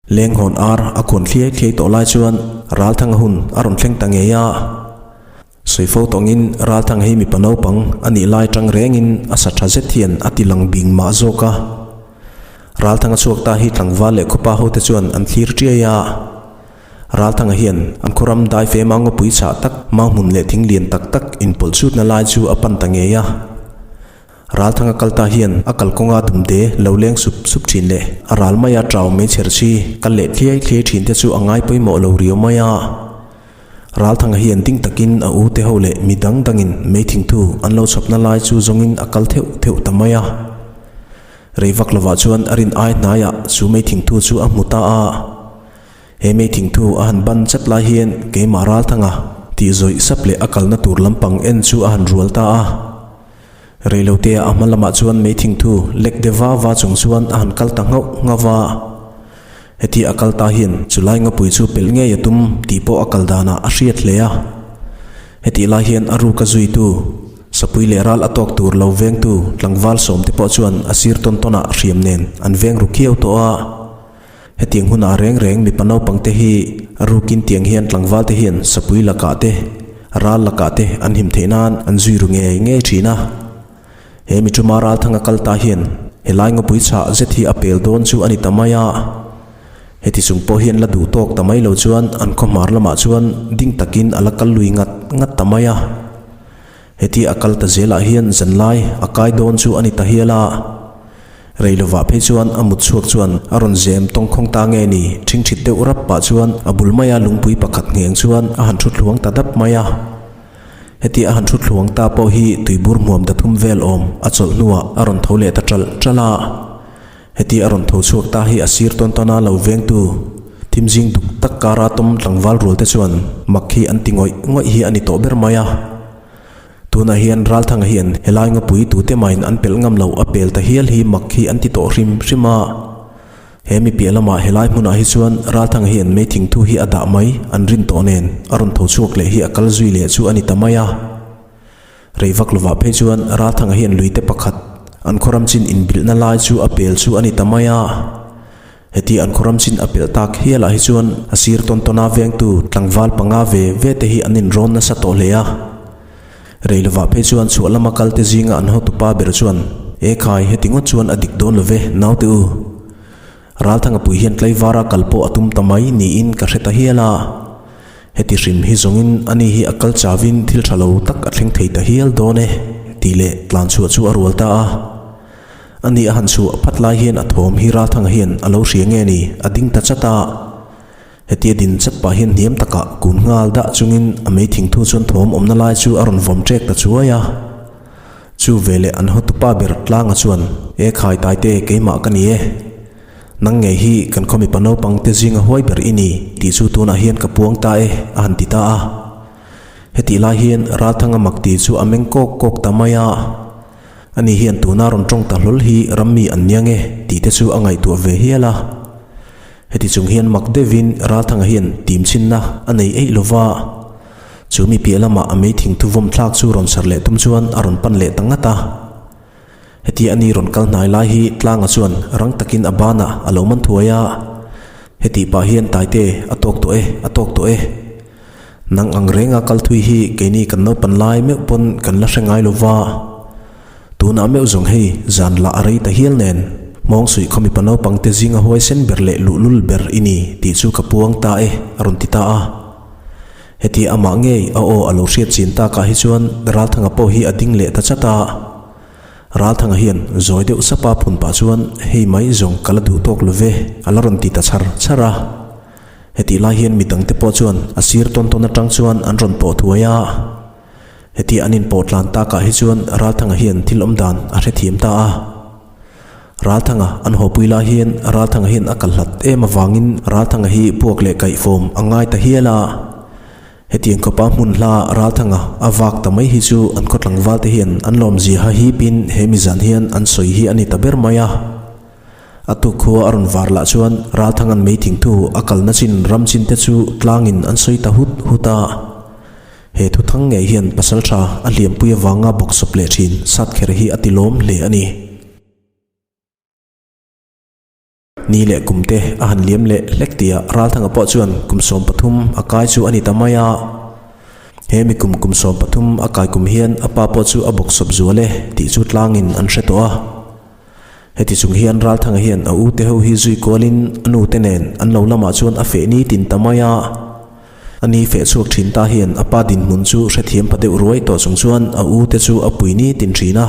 Lenghawn ar a khawn thliai thliai tawh lai chuan Ralthanga hun a rawn thleng ta ngei a. Sawifo tawngin Ralthanga hi mipa naupang a nih lai tang rengin a sa tha zet hian a ti lang bing mah zawk a. Ralthanga chhuak ta hi tlangval leh khawpa hote chuan an thlir tiai a. Ralthanga hian an khawram daife mangawpui chhah tak manghmun leh thing lian tak tak inpawlh chutna lai chu a pan ta ngei a. Ralthanga kal ta hian a kalkawnga dumte lo leng sup sup thin leh a ral maia trau meichher chi kal leh thliai thliai thin te chu a ngai pawimawh lo riau mai a. Ralthanga hian ding takin a u te ho leh mi dang dangin meithingthu an lo chhawpna lai chu zawngin a kal theuh theuh ta mai a. Rei vak lovah chuan a rin ai hnaiah chu meithingthu chu a hmu ta a. He meithingthu a han ban chat lai hian keimah Ralthanga tih zawih sap leh a kalna tur lampang en chu a han rual ta a. Reilotea a hma lamah chuan meithingthu lek de va va chung chuan a han kal ta nghauh nghauh a. Heti a kal ta hian chulai ngapui chu pelh ngei a tum tih pawh a kal danah a hriat hle a. Hetih lai hian a ruka zuitu, sapui leh ral a tawk tur lo vengtu tlangval sawmte pawh chuan a sir tawn tawnah hriam nen an veng ru khiau tawh a. Hetiang hunah reng reng mipa naupangte hi a rukin tiang hian tlangvalte hian sapui lakah te, ral lakah te an him theih nan an zui ru ngei ngei thin a. He mi tuma Ralthanga kal ta hian helai ngawpui chhah zet hi a pel dawn chu a ni ta mai a. Heti chung pawh hian la duh tawk ta mai lo chuan an khawhmar lamah chuan ding takin a la kal lui ngat ngat ta mai a. Heti a kal ta zelah hian zanlai a kai dawn chu a ni ta hial a. Rei lovah phei chuan a mut chhuak chuan a rawn zem tawngkhawng ta nge ni, ṭhingṭhit deuh rap pah chuan a bul maia lungpui pakhat ngheng chuan a han ṭhu thluang ta dap mai a. Heti a han ṭhu thluang ta pawh hi tuibur hmuam ta thum vel awm a chawlh hnuah a rawn tho leh ta ṭalh ṭalh a. Heti a rawn tho chhuak ta hi a sir tawn tawna lo vengtu thimzing duk tak kara tawm tlangval rual te chuan mak hi an ti ngawih ngawih hi a ni tawh ber mai a. Tunah hian Ralthanga hian helai ngapui tute mahin an pelh ngam loh a pel ta hial hi mak hi an ti tawh hrim hrim a. He mi piah lamah helai hmunah hi chuan Ralthanga hian meithing thu hi a dah mai an rin tawh nen a rawn tho chhuak leh hi a kal zui leh chu a ni ta mai a. Rei vak lovah phei chuan Ralthanga hian luite pakhat an khawram chin inbilhna lai chu a pel chu a ni ta mai a. Heti an khawram chin a pelh tak hialah hi chuan a sir tawn tawna vengtu tlangval panga ve ve te hi an inrawn nasa tawh hle a. Rei lovah phei chuan chhuah lama kal te zinga an hotupa ber chuan, E khai, heti ngawt chuan a dik dawn lo ve, naute u. Ralthanga pui hian tlaivara kal pawh a tum ta mai niin ka hre ta hial a. Heti hrim hi zawngin ani hi a kal chavin thil tha lo tak a thleng thei ta hial dawn e, tih leh tlan chhuah chu a rual ta a. Ani a han chhuah phat lai hian a thawm hi Ralthanga hian a lo hria nge ni, a ding ta chat a. Hetia din chat pah hian hniam takah kun nghal dah chungin a mei thingthu chuan thawm awmna lai chu a rawn vawm ṭek ta chuai a. Chu veleh an hotupa ber Tlanga chuan, E khai Taite, keimah ka ni e. Nang ngei hi kan khaw mipa naupang te zinga huai ber i ni tih chu tunah hian ka puang ta e, a han ti ta a. Hetih lai hian Ralthanga makti chu a meng kawk kawk ta mai a. Ani hian tuna rawn tawng ta hlawl hi rammi an nia nge tih te chu a ngaihtuah ve hial a. Heti chung hian mak deuhin Ralthanga hian tim chhinna a nei eih lo va. Chu mi piah lamah a meithing thuvawm thlak chu rawn sar leh tum chuan a rawn pan leh ta ngat a. Heti ani rawn kal hnai lai hi Tlanga chuan rang takin a banah a lo man thuai a. Hetih pah hian Taite a tawk tawh e, a tawk tawh e. Nang ang renga kal thui hi keini kan naupan lai meuh pawn kan la hre ngai lo va. Tunah meuh zawng hei zan lah a rei ta hial nen, hmawng suih khaw mipa naupang te zinga huaisen ber leh luhlul ber i ni tih chu ka puang ta e, a rawn ti ta a. Heti amah ngei a aw a lo hriat chin takah hi chuan Ralthanga pawh hi a ding leh ta chat a. Ralthanga hian zawi deuh sapa phun pah chuan hei mai zawng ka la duh tawk lo ve, a la rawn ti ta chhar chhar a. Hetih lai hian mi dangte pawh chuan a sir tawn tawn atang chuan an rawn pawh thuai a. Heti an inpawh tlan takah hi chuan Ralthanga hian thil awm dan a hrethiam ta a. Ralthanga an hawpui lai hian Ralthanga hian a kal hlat em avangin Ralthanga hi puak leh kaihfawm a ngai ta hial a. Hetiang khawpa hmun hla Ralthanga a vak ta mai hi chu an khaw tlangvalte hian an lawmzia ha hipin he mizan hian an sawi hi a ni ta ber mai a. A tuk khua a rawn var lah chuan Ralthanga'n meithingthu a kalna chin ram chin te chu tlangin an sawi ta hut hut a. He thu thang ngei hian pasaltha a hliampui avanga bawksawp leh thin sat kher hi a ti lawm hle a ni. Ni leh kum te a han liam leh hlek tih ah Ralthanga pawh chuan kum 13 a kai chu a ni ta mai a. He mi kum kum 13 a kai kum hian a pa pawh chu a bawksawp zual e tih chu tlangin an hre tawh a. Heti chung hian Ralthanga hian a ute ho hi zui kualin a nute nen an lo lamah chuan a feh ni tin ta mai a. A ni feh chhuak thin ta hian a pa dinhmun chu hrethiam pha deuh ruai tawh chung chuan a ute chu a pui ni tin thin a.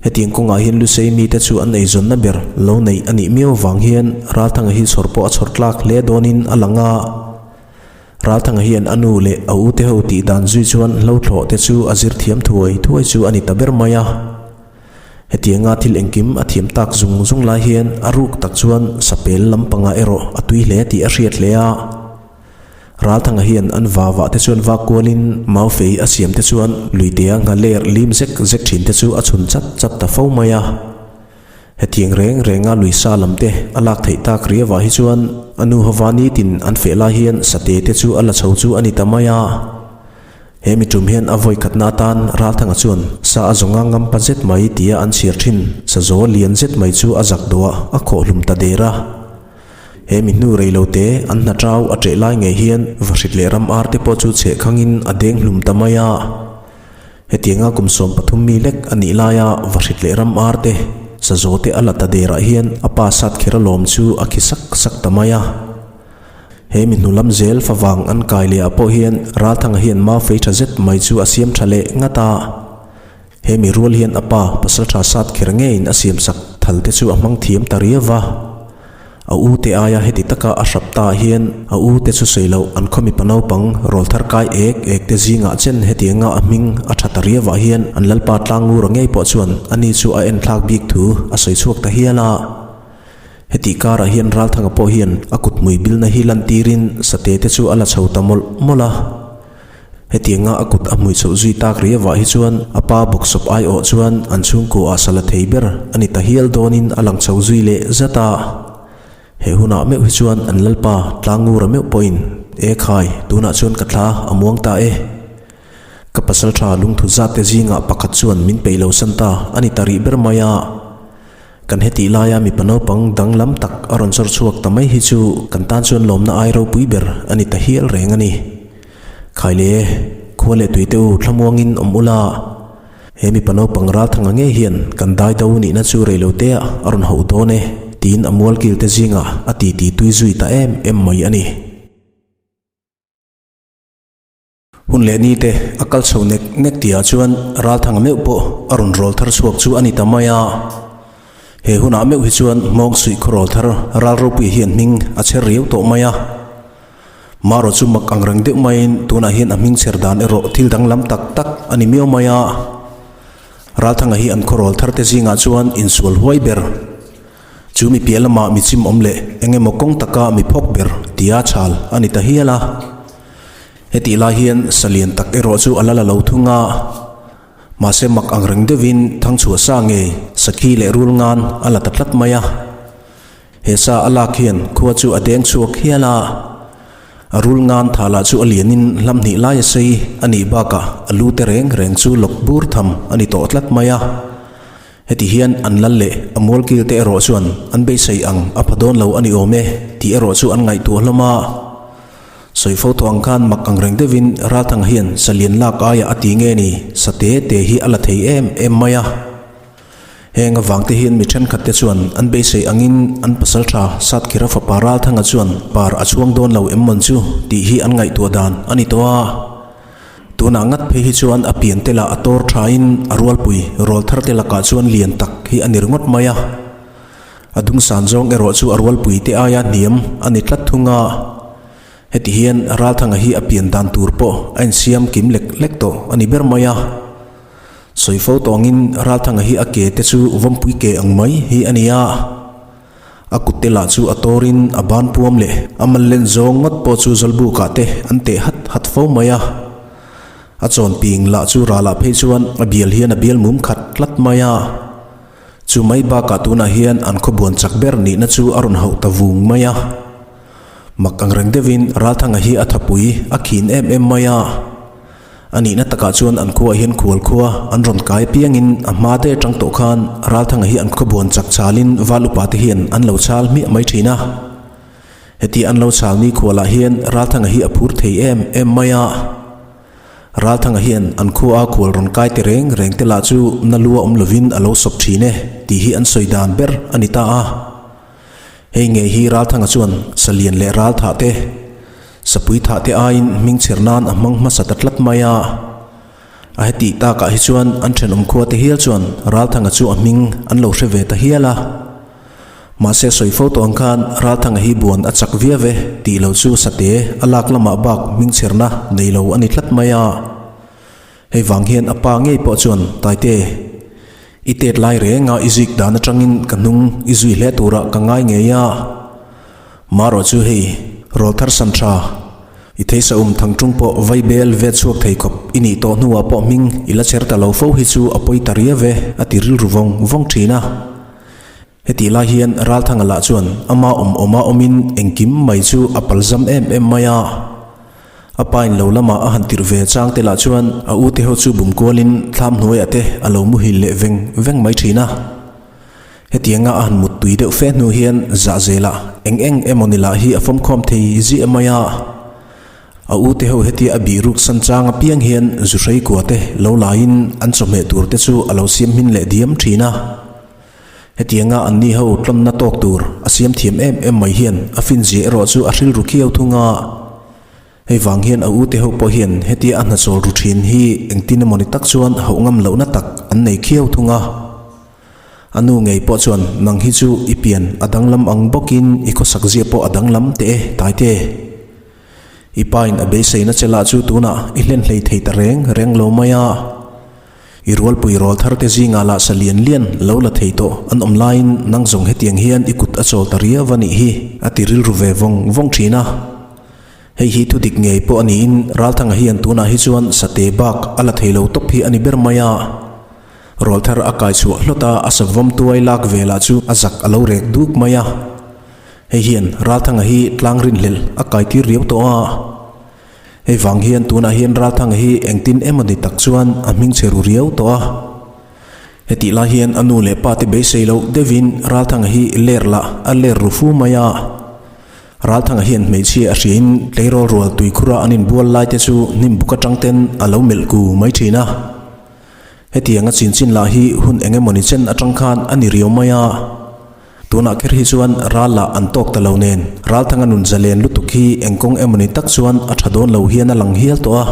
Hetiang kawngah hian Lusei mite chu an eizawnna ber lo neih a nih miau vang hian Ralthanga hi chhawr pawh a chhawr tlak hle dawnin a lang a. Ralthanga hian a nu leh a ute ho tih dan zui chuan hlothlawh te chu a zir thiam thuai thuai chu a ni ta ber mai a. Hetianga thil engkim a thiam tak zung zung lai hian a ruk tak chuan sapel lampangah erawh a tui hle tih a hriat hle a. Ralthanga hian an vavah te chuan vak kualin mau fei a siam te chuan luitea nghaler lim zek zek thin te chu a chhun chat chat ta fo mai a. Hetiang reng renga lui sa lam te a lak theih tak riavah hi chuan a nu hova nitin an feh lai hian sate te chu a la chho chu a ni ta mai a. He mi tum hian a vawi khatna atan Ralthanga chuan sa a zawnga ngam pa zet mai tia an chhiar thin sazaw lian zet mai chu a zak dawh a, a khawh hlum ta der a. He mi hnu rei lo te an hna tau a ṭeh lai ngei hian vahrit leh ram ar te pawh chu chheh khangin a deng hlum ta mai a. Hetianga kum 13 mi lek a nih laia vahrit leh ram ar te sazaw te a la ta derah hian a pa sat kher alawm chu a khi sak sak ta mai a. He mi hnu lam zel favang an kai leh ah pawh hian Ralthanga hian mau fei tha zet mai chu a siam tha leh ngat a. He mi rual hian a pa pasal tha sat kher ngeiin a siam sak thal te chu a hmang thiam ta riau va. A u te aia heti taka a hrap ta ah hian a u te chu sawi loh an khaw mipa naupang rawlthar kai ek ek te zingah chen hetianga a hming a tha ta riau ah hian an lalpa tlangngura ngei pawh chuan ani chu a enthlak bik thu a sawi chhuak ta hial a. Hetih karah hian Ralthanga pawh hian a kut hmui bilna hi lantirin sate te chu a la chho ta mawlh mawlh a. Hetianga a kut a hmui chhoh zui tak ri avah hi chuan a pa bawksawp aiawh chuan an chhungkuaah sa la thei ber a ni ta hial dawnin a lang chho zui leh zat a. He hunah meuh hi chuan an lalpa Tlangngura meuh pawhin, E khai, tunah chuan ka thla a muang ta e. Ka pasal tha lungthu zat te zingah pakhat chuan min peih lo san ta a ni ta rih ber mai a. Kan hetih laia mipa naupang danglam tak a rawn chawr chhuak ta mai hi chu kan tan chuan lawmna ai ropui ber a ni ta hial reng a ni. Khaile, khua leh tui te u thlamuangin awm ula, he mipa naupang Ralthanga ngei hian kan dai do nihna chu reilotea a rawn hauh dawn e, tiin a mualkil te zingah a titi tui zui ta em em mai a ni. Hun leh ni te a kal chho nek nek tihah chuan Ralthanga meuh pawh a rawn rawl thar chhuak chu a ni ta mai a. He hunah meuh hi chuan Hmawng suih khaw rawl thar ral ropui hian hming a chher riau tawh mai a. Marawh chu mak ang reng deuh maiin tunah hian a hming chher dan erawh thil danglam tak tak a ni miau mai a. Ralthanga hi an khaw rawl thar te zingah chuan insual huai ber. Chu mi piah lamah mi chim awm leh eng emaw kawng taka mi phawk ber tia chhal a ni ta hial a. Hetih lai hian sa lian tak erawh chu a la la lo thung a, mahse mak ang reng deuhin thangchhuah sa ngei sakhi leh rul ngan a la ta tlat mai a. He sa a lak hian khua chu a deng chhuak hial a, a rul ngan tha lah chu a lianin hlam hnih lai a sei a nih bakah a lu te reng reng chu lawk bur tham a ni tawh tlat mai a. Heti hian an lal leh a mualkil te erawh chuan an beisei ang a pha dawn lo a ni awm e tih erawh chu an ngaihtuah hlawm a. Sawi fo tawh ang khan mak ang reng deuhin Ralthanga hian salian lak aiah a ti nge ni, sa te te hi a la thei em em mai a. Heng avang te hian mi thenkhat te chuan an beisei angin an pasal tha Satkhira fapa Ralthanga chuan par a chhuang dawn lo em mawn chu tih hi an ngaihtuah dan a ni tawh a. Tunah ngat phei hi chuan a pian te lah a tawr thain a rualpui rawl thar te lakah chuan lian tak hi a ni ringawt mai a. A dungsan zawng erawh chu a rualpui te aia hniam a ni tlat thung a. Heti hian Ralthanga hi a pian dan tur pawh a insiam kim lek lek tawh a ni ber mai a. Sawi fo tawngin Ralthanga hi a ke te chu vawmpui ke ang mai hi a ni a. A kut te lah chu a tawrin a ban puam leh a mal len zawng ngawt pawh chu zawlbukah te an teh hat hat fo mai a. A chawn ping lah chu ralah phei chuan a bial hian a bial mum khat tlat mai a. Chu mai bakah tunah hian an khawbuan chak ber nihna chu a rawn hauh ta vung mai a. Mak ang reng deuhin Ralthanga hi a thapui a khin em em mai a. A nihna takah chuan an khuaah hian khual khua an rawn kai apiangin a hma te atang tawh khan Ralthanga hi an khawbuan chak chalin val upa te hian an lo chal hmiah mai thin a. Heti an lo chal ni khualah hian Ralthanga hi a phur thei em em mai a. Ralthanga hian an khua a khual rawn kai te reng reng te lah chu na lua awm lovin a lo sawp thin e tih hi an sawi dan ber a ni ta a. Hei ngei hi Ralthanga chuan Salian leh Ralthah te, Sapui thah te aiin hming chher nan a hmang hmasa ta tlat mai a. A hetih takah hi chuan an thenawm khua te hial chuan Ralthanga chu a hming an lo hre ve ta hial a. Mahse sawi fo tawh ang khan Ralthanga hi buan a chak viau e tih lo chu Sate a lak lamah bak hming chherna nei lo a ni tlat mai a. Hei vang hian a pa ngei pawh chuan Taite, i tet lai renga i zik dan atangin ka hnung i zui hle turah ka ngai ngei a. Marawh chu hei, rawlthar san tha, i theisa um thang tung pawh vai bel vet chhuak thei khawp i nih tawh hnuah pawh hming i la chher ta lo fo hi chu a pawi ta riau e, a ti rilru vawng vawng thin a. Hetih lai hian Ralthanga lah chuan ama awm awma awmin engkim mai chu a palzam em em mai a. A pain lo lama a han tirh ve chang te lah chuan a ute ho chu bum kualin thlam hnuaiah te a lo muhil leh veng veng mai thin a. Hetianga a han mut tui deuh fe hnu hian zahzelah eng eng emaw ni lah hi a fawmkhawm thei ziah mai a. A ute ho hetia a bih ruk san chang apiang hian zuhrei kua te lo laiin an chawhmeh tur te chu a lo siam hmin leh diam thin a. Hetianga anni ho tlawnna tawk tur a siam thiam em em mai hian a finzia erawh chu a hrilru khiau thung a. Hei vang hian a ute ho pawh hian hetia a hnachawl ru thin hi engtin emaw ni tak chuan hauh ngam lohna tak an nei khiau thung a. A nu ngei pawh chuan nang hi chu i pian a danglam ang bawkin i khawsak zia pawh a danglam teh e Taite. I pain a beiseina che lah chu tunah i hlen hlei thei ta reng reng lo mai a. I rualpui rawl thar te zingah lah sa lian lian lo la thei tawh an awm laiin nang zawng hetiang hian i kut a chawl ta riau a nih hi a ti rilru ve vawng vawng thin a. Hei hi thu dik ngei pawh a niin Ralthanga hian tunah hi chuan sate bak a la thei lo tawp hi a ni ber mai a. Rawl thar a kai chhuah hlawt a, a savawm tuai lak ve lah chu a zak a lo rek duk mai a. Hei hian Ralthanga hi tlang rinhlelh a kai tir riau tawh a. Hei vang hian tunah hian Ralthanga hi engtin emaw ni tak chuan a hming chhe ru riau tawh a. Hetih lai hian a nu leh pa te beisei loh deuhin Ralthanga hi ler lah a ler ru fu mai a. Ralthanga hian hmeichhia a hriain tleirawl rual tuikhura an inbual lai te chu hnim buk atang ten a lo melh ku mai thin a. Hetianga chinchin lah hi hun eng emaw ni chen atang khan a ni riau mai a. Tunah kher hi chuan ral lah an tawk ta lo nen, Ralthanga nun zalen lutuk hi eng kawng emawni tak chuan a tha dawn lo hian a lang hial tawh a.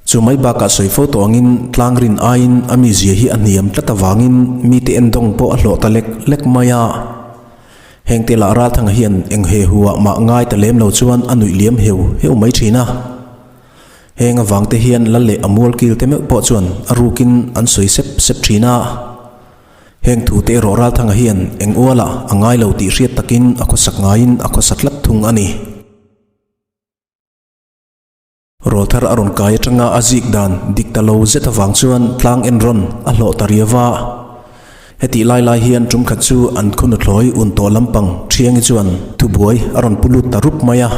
Chu mai bakah sawi fo tawh angin tlang rin aiin a mizia hi a hniam tlat avangin mite endawng pawh a hlawh ta lek lek mai a. Hengte lah Ralthanga hian eng he huah mah ngai ta lem lo chuan a nuih liam heu heu mai thin a. Heng avangte hian lal leh a mualkil te meuh pawh chuan a rukin an sawi sep sep thin a. Heng thute erawh Ralthanga hian eng ualah a ngai lo tih hriat takin a khawsak ngaiin a khawsa tlat thung a ni. Rawlthar a rawn kai atanga a zik dan dik ta lo zet avang chuan tlang en rawn a hlawh ta riau va. Hetih lai lai hian tum khat chu an khaw nuthlawi un tawh lampang Thiangi chuan thubuai a rawn pu lut ta rup mai a.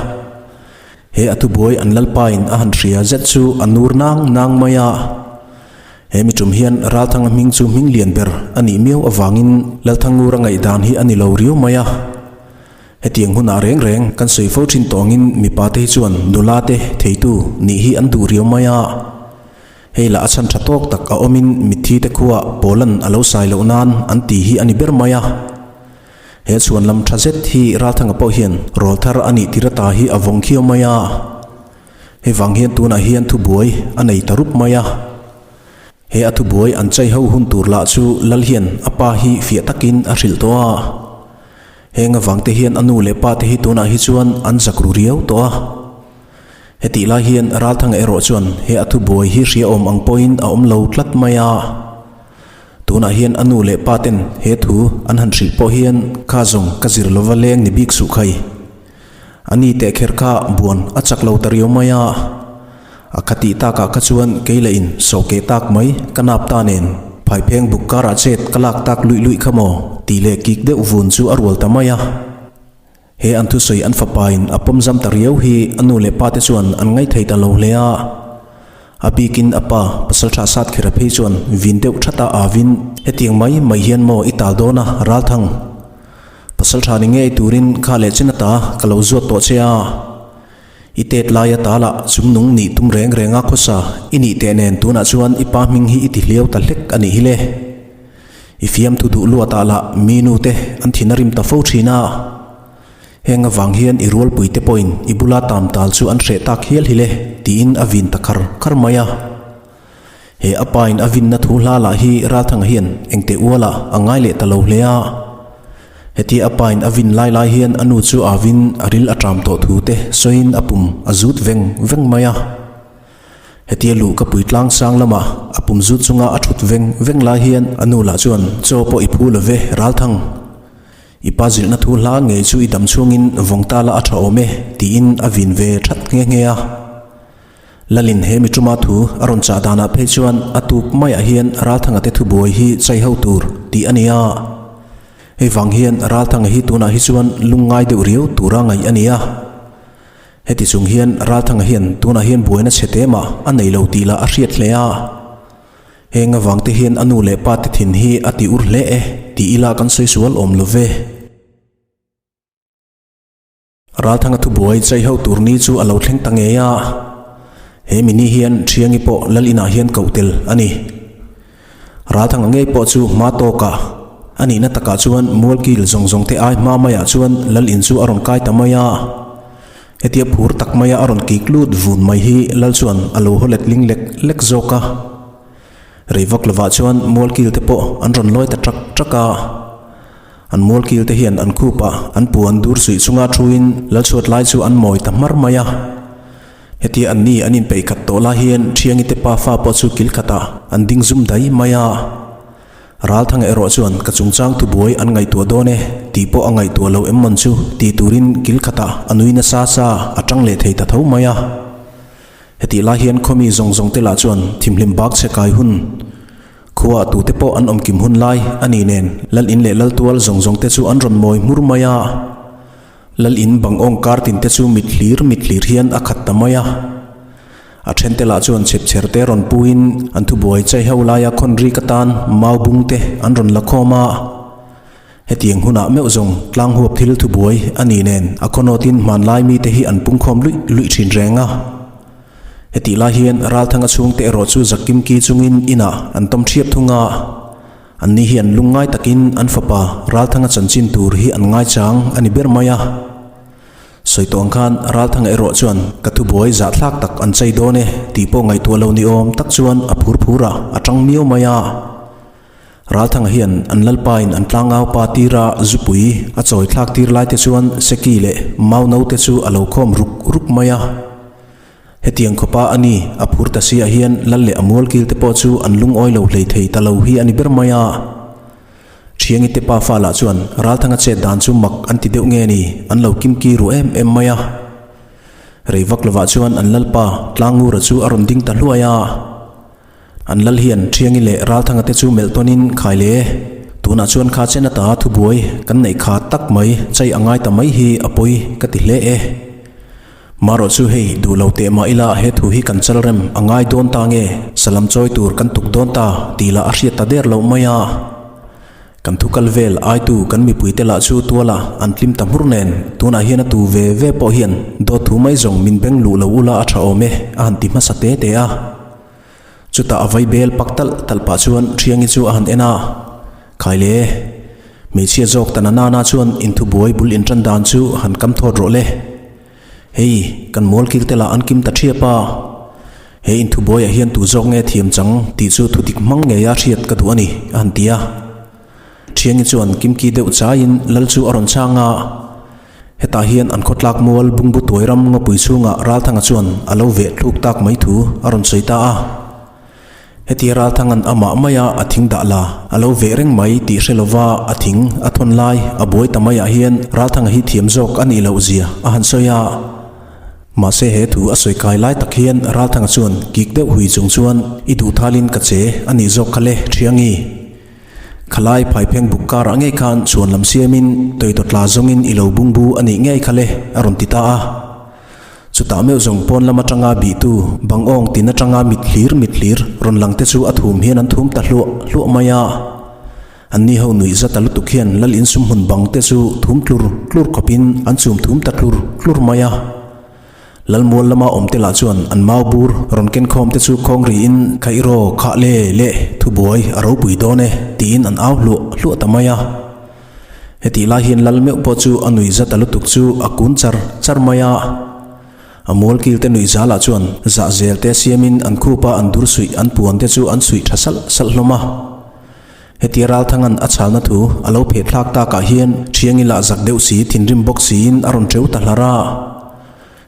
He a thubuai an lalpain a han hria zet chu a nur nang nang mai a. He mi tum hian Ralthanga hming chu hming lian ber a nih miau avangin Lalthangura ngaihdan hi a ni lo riau mai a. Hetiang hunah reng reng kan sawi fo thin tawngin mipa te hi chuan nula te theitu nih hi an duh riau mai a. Hei lah a chhan tha tawk tak a awmin mitthi te khuaa Pawlan a lo sai loh nan an ti hi a ni ber mai a. He chhuanlam tha zet hi Ralthanga pawh hian rawlthar a nih tir ata hi a vawng khiau mai a. Hei vang hian tunah hian thubuai a nei ta rup mai a. He a thubuai an chai ho hun tur lah chu Lal hian a pa hi fiah takin a hrilh tawh a. Heng avang te hian a nu leh pa te hi tunah hi chuan an zak ru riau tawh a. Hetih lai hian Ralthanga erawh chuan he a thubuai hi hria awm ang pawhin a awm lo tlat mai a. Tunah hian a nu leh pa ten he thu an han hrilh pawh hian kha zawng ka zir lova leng ni bik suh khai. A ni teh kher kha buan a chak lo ta riau mai a, a kha tih takah kha chuan kei lah in sawhkeh tak mai ka nap ta nen phaipheng buk karah chet ka lak tak luih luih kha maw tih leh kik deuh vun chu a rual ta mai a. He an thusawi an fapa in a pawm zam ta riau hi a nu leh pa te chuan an ngaithei ta lo hle a. A bikin a pa, Pasalṭha Satkhira phei chuan vin deuh ṭhata avin, Hetiang mai mai hian maw i tal dawn a, Ralthang? Pasalṭha ni ngei turin kha leh chin ata ka lo zuat tawh che a. I tet lai ata lah chungnung nih tum reng reng a khawsa i nih teh nen tunah chuan i pa hming hi i ti hliau ta hlek a nih hi le. I fiamthu duh luatah lah mi nu te an thin a rim ta fo thin a. Heng avang hian i rualpui te pawhin i bula tam tal chu an hreh tak hial hi le tiin a vin ta khar khar mai a. He a pa in a vinna thu hla lah hi Ralthanga hian engteh ualah a ngai leh ta lo hle a. Hetia a pa in a vin lai lai hian a nu chu a vin a ril a ṭam tawh thu te sawiin a pum a zut veng veng mai a. Hetia luh ka pui tlang sang lama a pum zut chunga a ṭhut veng veng lai hian a nu lah chuan chaw pawh i phu lo ve Ralthang. I pa zilhna thu hla ngei chu i dam chhungin vawng ta la a ṭha awm e tiin a vin ve ṭhat nghe nghe a. Lalin he mi ṭuma thu a rawn chah danah phei chuan a tuk maiah hian Ralthanga te thubuai hi chai ho tur tih a ni a. Hei vang hian Ralthanga hi tunah hi chuan lungngai deuh riau tura ngaih a ni a. Heti chung hian Ralthanga hian tunah hian buaina chhe te mah a nei lo tih lah a hriat hle a. Heng avang te hian a nu leh pa te thin hi a ti ur hle e tih ila kan sawi sual awm lo ve. Ralthanga thubuai chai ho tur ni chu a lo thleng ta ngei a, he mi ni hian Thiangi pawh lal inah hian koh tel a ni. Ralthanga ngei pawh chu hma tawkah a nihna takah chuan mualkil zawng zawng te ai hma maiah chuan lal in chu a rawn kai ta mai a. Hetia phur tak maia a rawn kik lut vun mai hi lal chuan a lo haw let ling lek lek zawk a. Rei vak lovah chuan mualkil te pawh an rawn lawi ta ṭak ṭak a. An mualkil te hian an khupah an puan dur suih chunga thuin lalchhuat lai chu an mawi ta hmar mai a. Hetia an ni an inpeih khat tawh lai hian Thiangi te pafa pawh chu kil khatah an ding zum dai mai a. Ralthanga erawh chuan ka chungchang thubuai an ngaihtuah dawn e tih pawh a ngaihtuah lo em mawn chu tih turin kil khatah a nui nasa sa a tang leh thei ta tho mai a. Hetih lai hian khawmi zawng zawng te lah chuan thimhlim bak chhe kai hun Khua tute pawh an awm kim hun lai a ni nen Lal in leh Lal tual zawng zawng te chu an rawn mawi hmur mai a. Lal in bang awng kar tin te chu mit hlir mit hlir hian a khat ta mai a. A then te lah chuan chhepchher te rawn pu in an thubuai chai ho laia khawn rik atan mau bung te an rawn la khawm a. Hetiang hunah meuh zawng tlang huap thil thubuai a ni nen a khawnawt in hmanlai mite hi an pungkhawm luih luih thin reng a. Hetih lai hian Ralthanga chhungte erawh chu Zakimki chungin inah an tawm thiap thung a, anni hian lungngai takin an fapa Ralthanga chanchin tur hi an ngaichang a ni ber mai a. Sawi tawh ang khan Ralthanga erawh chuan ka thubuai zahthlak tak an chei dawn e tih pawh ngaihtuah lo ni awm tak chuan a phur phur a, a tang miau mai a. Ralthanga hian an lalpain an tlangau pa tira zupui a chawi thlak tir lai te chuan Seki leh Mau no te chu a lo khawm ruk ruk mai a. Hetiang khawpa a ni, a phur ta si ah hian lal leh a mual kil te pawh chu an lungawi lo hlei thei ta lo hi a ni ber mai a. Thiangi te pa fa lah chuan Ralthanga chet dan chu mak an ti deuh nge ni, an lo kim ki ru em em mai a. Rei vak lovah chuan an lalpa Tlangngura chu a rawn ding ta hluai a. An lal hian Thiangi leh Ralthanga te chu melh tawnin khai le. Tunah chuan kha chen ata thubuai kan neih kha tak mai chai a ngai ta mai hi a pawi ka ti hle e. Marawh chu hei duh lo teh mah ila he thu hi kan chal rem a ngai dawn ta nge salam chawi tur kan tuk dawn ta tih lah a hriat ta der loh mai a. Kan thu kal vel aitu kan mipuite lah chu tuala an tlim ta hmur nen tunah hian a tu ve ve pawh hian dawt thu mai zawng min beng luh lo ula a tha awm e a han ti hmasa te te a. Chutah a vai bel pak talh talh pah chuan Thiangi chu a han en a, Khai le, hmeichhia zawk ta na nana chuan inthubuai bul intan dan chu han kam thawt rawh le. Hei, kan mual kil te lah an kim ta thiap a. He inthubuaiah hian tu zawk nge thiam chang tih chu thudik hmang ngeia hriat ka duh a ni, a han ti a. Thiangi chuan kimki deuh chaiin lal chu a rawn chhang a. Hetah hian an khawtlak mual bungbu tuai ram ngawpui chhungah Ralthanga chuan a lo veh thluk tak mai thu a rawn sawi ta a. Hetia Ralthanga'n amah maia a thing dah la a lo veh reng mai tih hre lova a thing a thawn lai a buai ta maiah hian Ralthanga hi thiam zawk a nih loh zia a han sawi a. Mahse he thu a sawi kai lai tak hian Ralthanga chuan kik deuh hui chung chuan i duhthalin ka che a nih zawk kha le Thiangi. Khalai phaipheng buk karah ngei khan chhuan lam siamin tawitawtla zawngin i lo bungbu a nih ngei kha le a rawn ti ta a. Chutah meuh zawng pawn lam atanga bihtu bang awng tin atanga mit hlir mit hlir rawn lang te chu a thum hian an thum ta hluah hluah mai a. Anni ho nuih zat a lutuk hian lal insum hmun bang te chu thum tlur tlur khawpin an chum thum ta tlur tlur mai a. Lalmual lama awm te lah chuan an mau bur rawn ken khawm te chu khawng riin Khaih raw khah le le thubuai a ropui dawn e tiin an au hluah hluah ta mai a. Hetih lai hian lal meuh pawh chu a nuih zat a lutuk chu a kun char char mai a. A mual kil te nuih zalah chuan zah zel te siamin an khupa an dur suih an puan te chu an suih tha salh salh hlawm a. Hetia Ralthanga'n a chhalna thu a lo pheh thlak takah hian Thiangi lah zak deuh si thinrim bawk siin a rawn teu ta hlar a.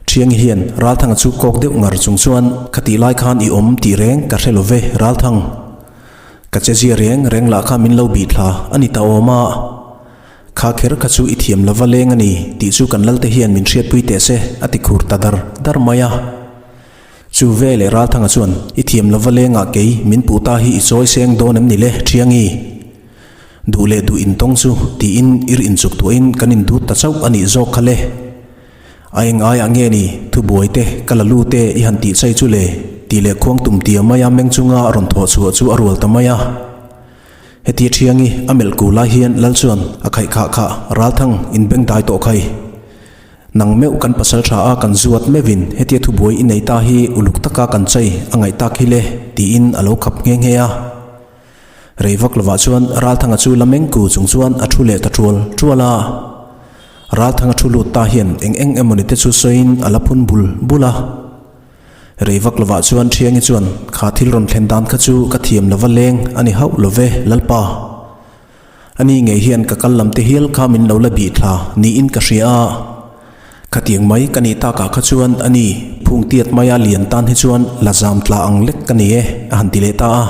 Thiangi hian Ralthanga chu kawk deuh ngar chung chuan Khatih lai khan i awm tih reng ka hre lo ve Ralthang. Ka che zia reng reng lah kha min lo bih thla a ni ta awm a. Kha kher kha chu i thiam lova leng a ni tih chu kan Lalte hian min hriatpui teh se a ti khur ta dar dar mai a. Chu ve leh Ralthanga chuan, I thiam lova lengah kei min puh ta hi i chawi seng dawn em ni le, Thiangi? Duh leh duh intawng chu tiin ir inchuk tuahin kan indut ta chauh a nih zawk kha le. A eng aiah nge ni, thubuai te, ka la lu te i han tih chai chu le, tih leh khuang tum tia maia meng chunga rawn thawh chhuah chu a rual ta mai a. Hetia Thiangi a melh ku lai hian Lal chuan a khaih khah khah, Ralthang, inbengdai tawh khai. Nang meuh kan pasal tha a kan zuat meuhin hetia thubuai i nei ta hi uluk taka kan chei a ngaih tak hi le tiin a lo khap nghe nghe a. Rei vak lovah chuan Ralthanga chu la meng ku chung chuan a thu leh ta tual tual a. Ralthanga thu lut ta hian eng eng emawni te chu sawiin a la phun bul bul a. Rei vak lovah chuan Thiangi chuan kha thil rawn thlen dan kha chu ka thiam lova leng a ni hauh love Lalpa. A ni ngei hian ka kal lam te hial kha min lo la bih thla niin ka hria a. Khatiang mai ka nih takah kha chuan a ni phung tiat maia lian tan hi chuan la zam tla ang lek ka ni e a han ti leh ta a.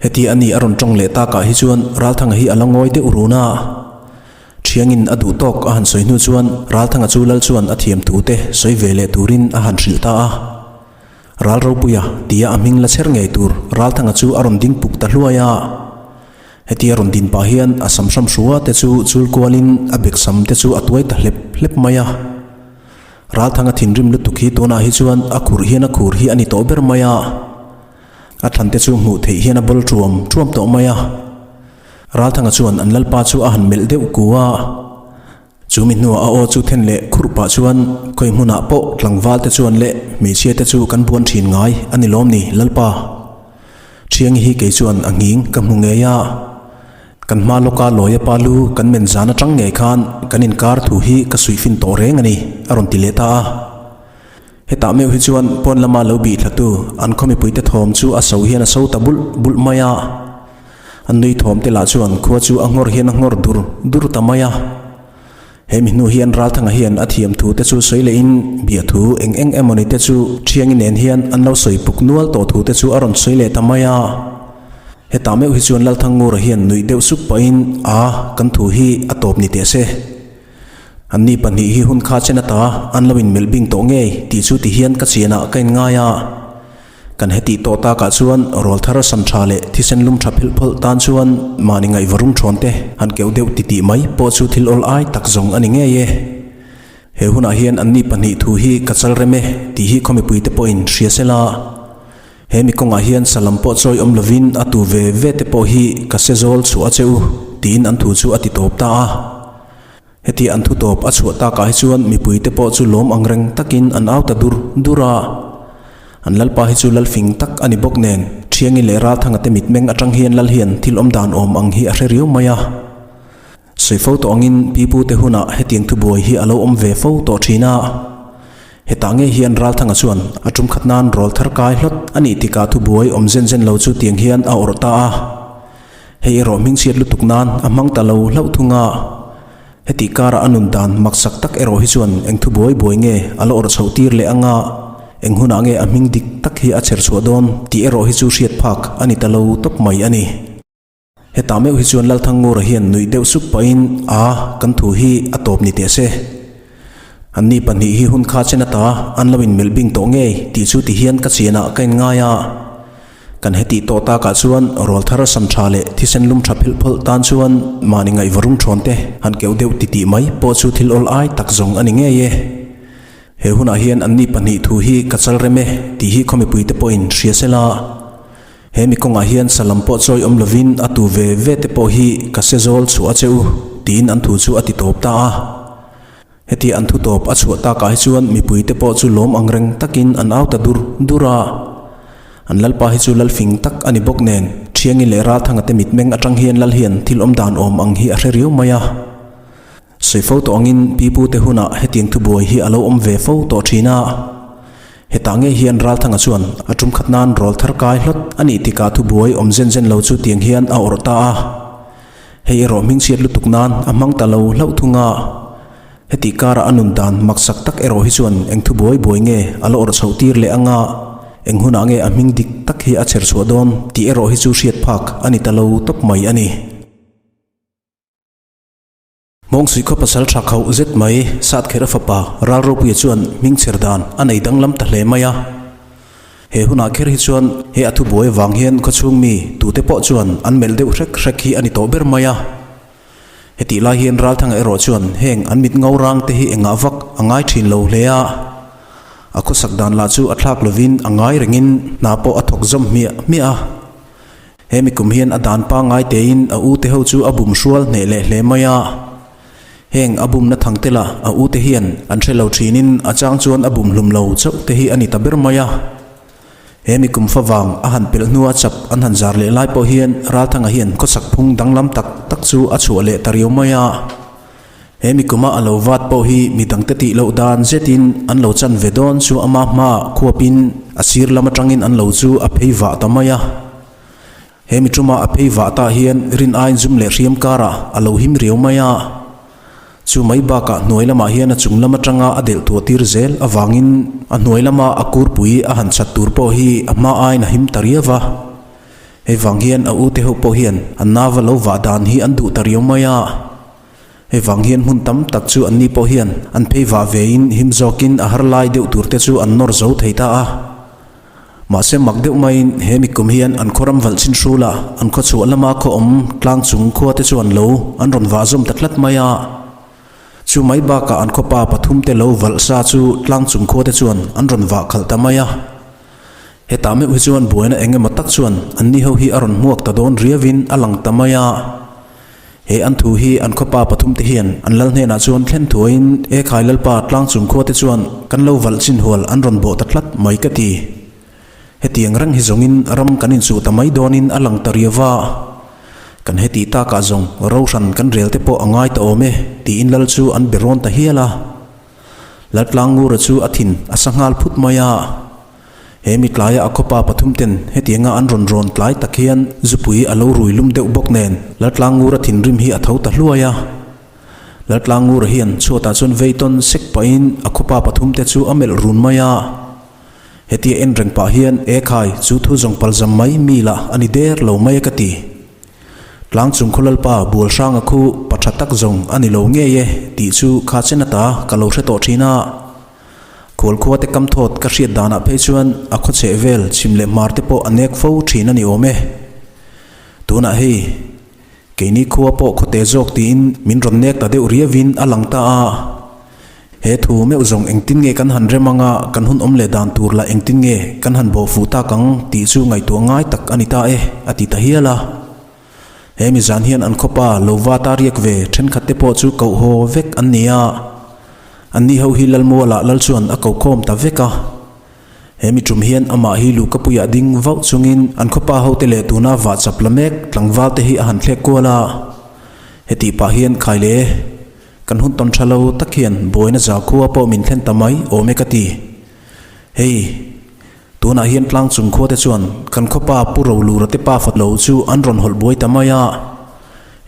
Heti a ni a rawn tawng leh takah hi chuan Ralthanga hi a la ngawi deuh run a. Thiangin a duh tawk a han sawi hnu chuan Ralthanga chu lal chuan a thiam thu te sawi ve leh turin a han hrilh ta a. Ral Ropuia tia a hming la chher ngei tur Ralthanga chu a rawn ding puk ta hluai a. Hetia rawn din pah hian a sam hram hrua te chu chul kualin a bek sam te chu a tuai ta hlep hlep mai a. Ralthanga thinrim lutuk hi tunah hi chuan a khurh hian a khur hi a ni tawh ber mai a. A thlan te chu hmuh theih hian a bawl ṭuam ṭuam tawh mai a. Ralthanga chuan an lalpa chu a han melh deuh ku a. Chu mi hnuah a aw chu then leh khurh pah chuan khawi hmunah pawh tlangval te chuan leh hmeichhia te chu kan buan thin ngai a ni lawm ni Lalpa. Thiangi hi kei chuan a nghing ka hmu ngei a. Kan hma lawka lawia pa lu kan men zan atang ngei khan kan inkar thu hi ka suihfin tawh reng a ni a rawn ti leh ta a. Hetah meuh hi chuan pawn lama lo bih thlatu an khaw mipuite thawm chu a so hian a so ta bulh bulh mai a. An nui thawm te lah chuan khua chu a nghawr hian a nghawr dur dur ta mai a. He mi hnu hian Ralthanga hian a thiam thu te chu sawi lehin bia thu eng eng emawni te chu Thiangi nen hian an lo sawi puk nual tawh thu te chu a rawn sawi leh ta mai a. Hetah meuh hi chuan Lalthangngura hian nuih deuh sup pahin a kan thu hi a tawp ni teh se. Anni pahnih hi hun kha chen ata an lo inmelh bing tawh ngei tih chu ti hian ka chianah ka inngai a. Kan hetih tawh takah chuan rawl thar san tha leh thisen lum tha phelh phawlh tan chuan mahni ngaihvarum thawn te han keuh deuh titih mai pawh chu thil awl ai tak zawng a ni ngei e. He hunah hian anni pahnih thu hi ka chal rem e tih hi khaw mipuite pawhin hria sela. He mi kawngah hian salam pawh chawi awm lovin a tu ve ve te pawh hi ka se zawl chhuah a che u tiin an thu chu a ti tawp ta a. Heti an thu tawp a chhuah takah hi chuan mipuite pawh chu lawm ang reng takin an au ta dur dur a. An lalpa hi chu lal fing tak a ni bawk nen, Thiangi leh Ralthanga te mitmeng atang hian lal hian thil awm dan awm ang hi a hre riau mai a. Sawi fo tawh angin pipute hunah hetiang thubuai hi a lo awm ve fo tawh thin a. Hetah ngei hian Ralthanga chuan a tum khat nan rawl thar kai hlawt a nih tikah thubuai awm zen zen lo chu tiang hian a awrh ta a. Hei erawh hmingchhiat lutuk nan a hmang ta lo hlauh thung a. Heti karah a nun dan maksak tak erawh hi chuan eng thu buai buai nge a la awrh chhoh tir leh anga eng hunah nge a hming dik tak hi a chher chhuah dawn tih erawh hi chu hriat phak a ni ta lo tawp mai a ni. Hetah meuh hi chuan Lalthangngura hian nuih deuh sup pahin a kan thu hi a tawp ni teh se. Anni pahnih hi hun kha chen ata an lo inmelh bing tawh ngei tih chu ti hian ka chianah ka inngai a. Kan hetih tawh takah chuan rawl thar sam tha leh thisen lum tha phelh phawlh tan chuan mahni ngaihvarum thawn te han keuh deuh titih mai pawh chu thil awl ai tak zawng a ni ngei e. He hunah hian anni pahnih thu hi ka chal rem e tih hi khaw mipuite pawhin hria se la. He mi kawngah hian salam pawh chawi awm lovin a tu ve ve te pawh hi ka se zawl chhuah a che u tiin an thu chu a ti tawp ta a. Heti an thu tawp a chhuah takah hi chuan mipuite pawh chu lawm ang reng takin an au ta dur dur a. An lalpa hi chu lal fing tak a ni bawk nen Thiangi leh Ralthanga te mitmeng atang hian lal hian thil awm dan awm ang hi a hre riau mai a. Sawi fo tawh angin pipute hunah hetiang thubuai hi a lo awm ve fo tawh thin a. Hetah ngei hian Ralthanga chuan a tum khat nan rawl thar kai hlawt a nih tikah thubuai awm zen zen lo chu tiang hian a awrh ta a. Hei erawh hmingchhiat lutuk nan a hmang ta lo hlauh thung a. Hetih karah a nun dan maksak tak erawh hi chuan eng thubuai buai nge a la awrh chhoh tir leh anga eng hunah nge a hming dik tak hi a chher chhuah dawn tih erawh hi chu hriat phak a ni ta lo tawp mai a ni. Hmawngsuih khaw pasal tha khauh zet mai Satkhera fapa Ralropuia chuan hming chher dan a nei danglam ta hle mai a. He hunah kher hi chuan he a thubuai avang hian khawchhung mi tute pawh chuan an melh deuh hrek hrek hi a ni tawh ber mai a. Hetih lai hian Ralthanga erawh chuan heng an mit ngo rang te hi engah vak a ngai thin lo hle a. A khawsak dan lah chu a thlak lovin a ngai rengin hna pawh a thawk zawm hmiah hmiah a. He mi kum hian a dan pangngai tein a ute ho chu a bum hrual hneh leh hle mai a. Heng a bumna thang te lah a ute hian an hre lo thinin a chang chuan a bum hlum lo chauh te hi a ni ta ber mai a. He mi kum favang a han pelh hnua chap an han zar leh lai pawh hian Ralthanga hian khawchhak phung danglam tak tak chu a chhuah leh ta riau mai a. He mi kuma a lo vat pawh hi mi dangte tih loh dan zetin an lo chan ve dawn chu ama hmaah khuapin a sir lam atangin an lo chu a phei vah ta mai a. He mi tuma a phei vah tah hian rin aiin zum leh hriam karah a lo him riau mai a. Chu mai bakah hnuai lamah hian a chung lam atanga a delh tuah tir zel avangin a hnuai lama a kurpui a han chhat tur pawh hi a hma aiin a him ta riau va. Hei vang hian a ute ho pawh hian an nava lo vah dan hi an duh ta riau mai a. Hei vang hian hmun tam tak chu anni pawh hian an phei vah vein him zawkin a har lai deuh tur te chu an nawr zo thei ta a. Mahse mak deuh maiin he mikum hian an khaw ram valh chin hrula an khaw chhuah lama khaw awm tlang chung khua te chuan lo an rawn vah zawm ta tlat mai a. Chu mai bakah an khawpa pathum te lo valh sa chu tlang chung khua te chuan an rawn vah khalh ta mai a. Hetah meuh hi chuan buaina eng emaw tak chuan anni ho hi a rawn hmuak ta dawn riauin a lang ta mai a. He an thu hi an khawpa pathumte hian an lal hnenah chuan thlen thuaiin Ekhai Lalpa tlang chung khuate chuan kan lo valh chin hual an rawn bawh ta tlat mai ka ti. Hetiang reng hi zawngin ram kan inchuh ta mai dawnin a lang ta riau va. Kan hetih takah zawng rohran kan rel te pawh a ngai ta awm e tiin lal chu an be rawn ta hial a. Laltlangngura chu a thin a sa nghal phut mai a. He mi tlaia a khawpa pathum ten hetianga an rawn rawn tlai tak hian zupui a lo rui lum deuh bawk nen Laltlangngura thinrim hi a tho ta hluai a. Laltlangngura hian chhuatah chuan vei tawn sek pahin a khawpa pathum te chu a melh run mai a. Hetia en reng pah hian E khai, chu thu zawng palzam mai mi lah a ni der lo mai a ka ti. Tlang chung khaw Lalpa Bualhranga khu pa tha tak zawng a ni lo ngei e tih chu kha chen ata ka lo hre tawh thin a. Khualkhua te kam thawt ka hriat danah phei chuan a khaw chheh vel chhim leh hmar te pawh a nek fo thin a ni awm e. Tunah hei keini khua pawh khawte zawk tiin min rawn nek ta deuh riauin a lang ta a. He thu meuh zawng engtin nge kan han rem anga kan hun awm leh dan tur lah engtin nge kan han bawh fuh tak ang tih chu ngaihtuah ngai tak a ni ta e a ti ta hial a. He mi zan hian an khawpa lo va ta riak ve thenkhat te pawh chu koh haw vek an ni a. Anni ho hi Lalmualah lal chuan a ko khawm ta vek a. He mi tum hian amah hi luhkapuiah ding vauh chungin an khawpa hote leh tuna vah chap la mek tlangval te hi a han thlek kual a. Hetih pah hian khai le, kan hun tawn tha lo tak hian buaina zakhua pawh min thlen ta mai awm e ka ti. Hei. Tunah hian tlang chung khuate chuan kan khawpa Pu Rolura te pa fat lo chu an rawn hawlh buai ta mai a.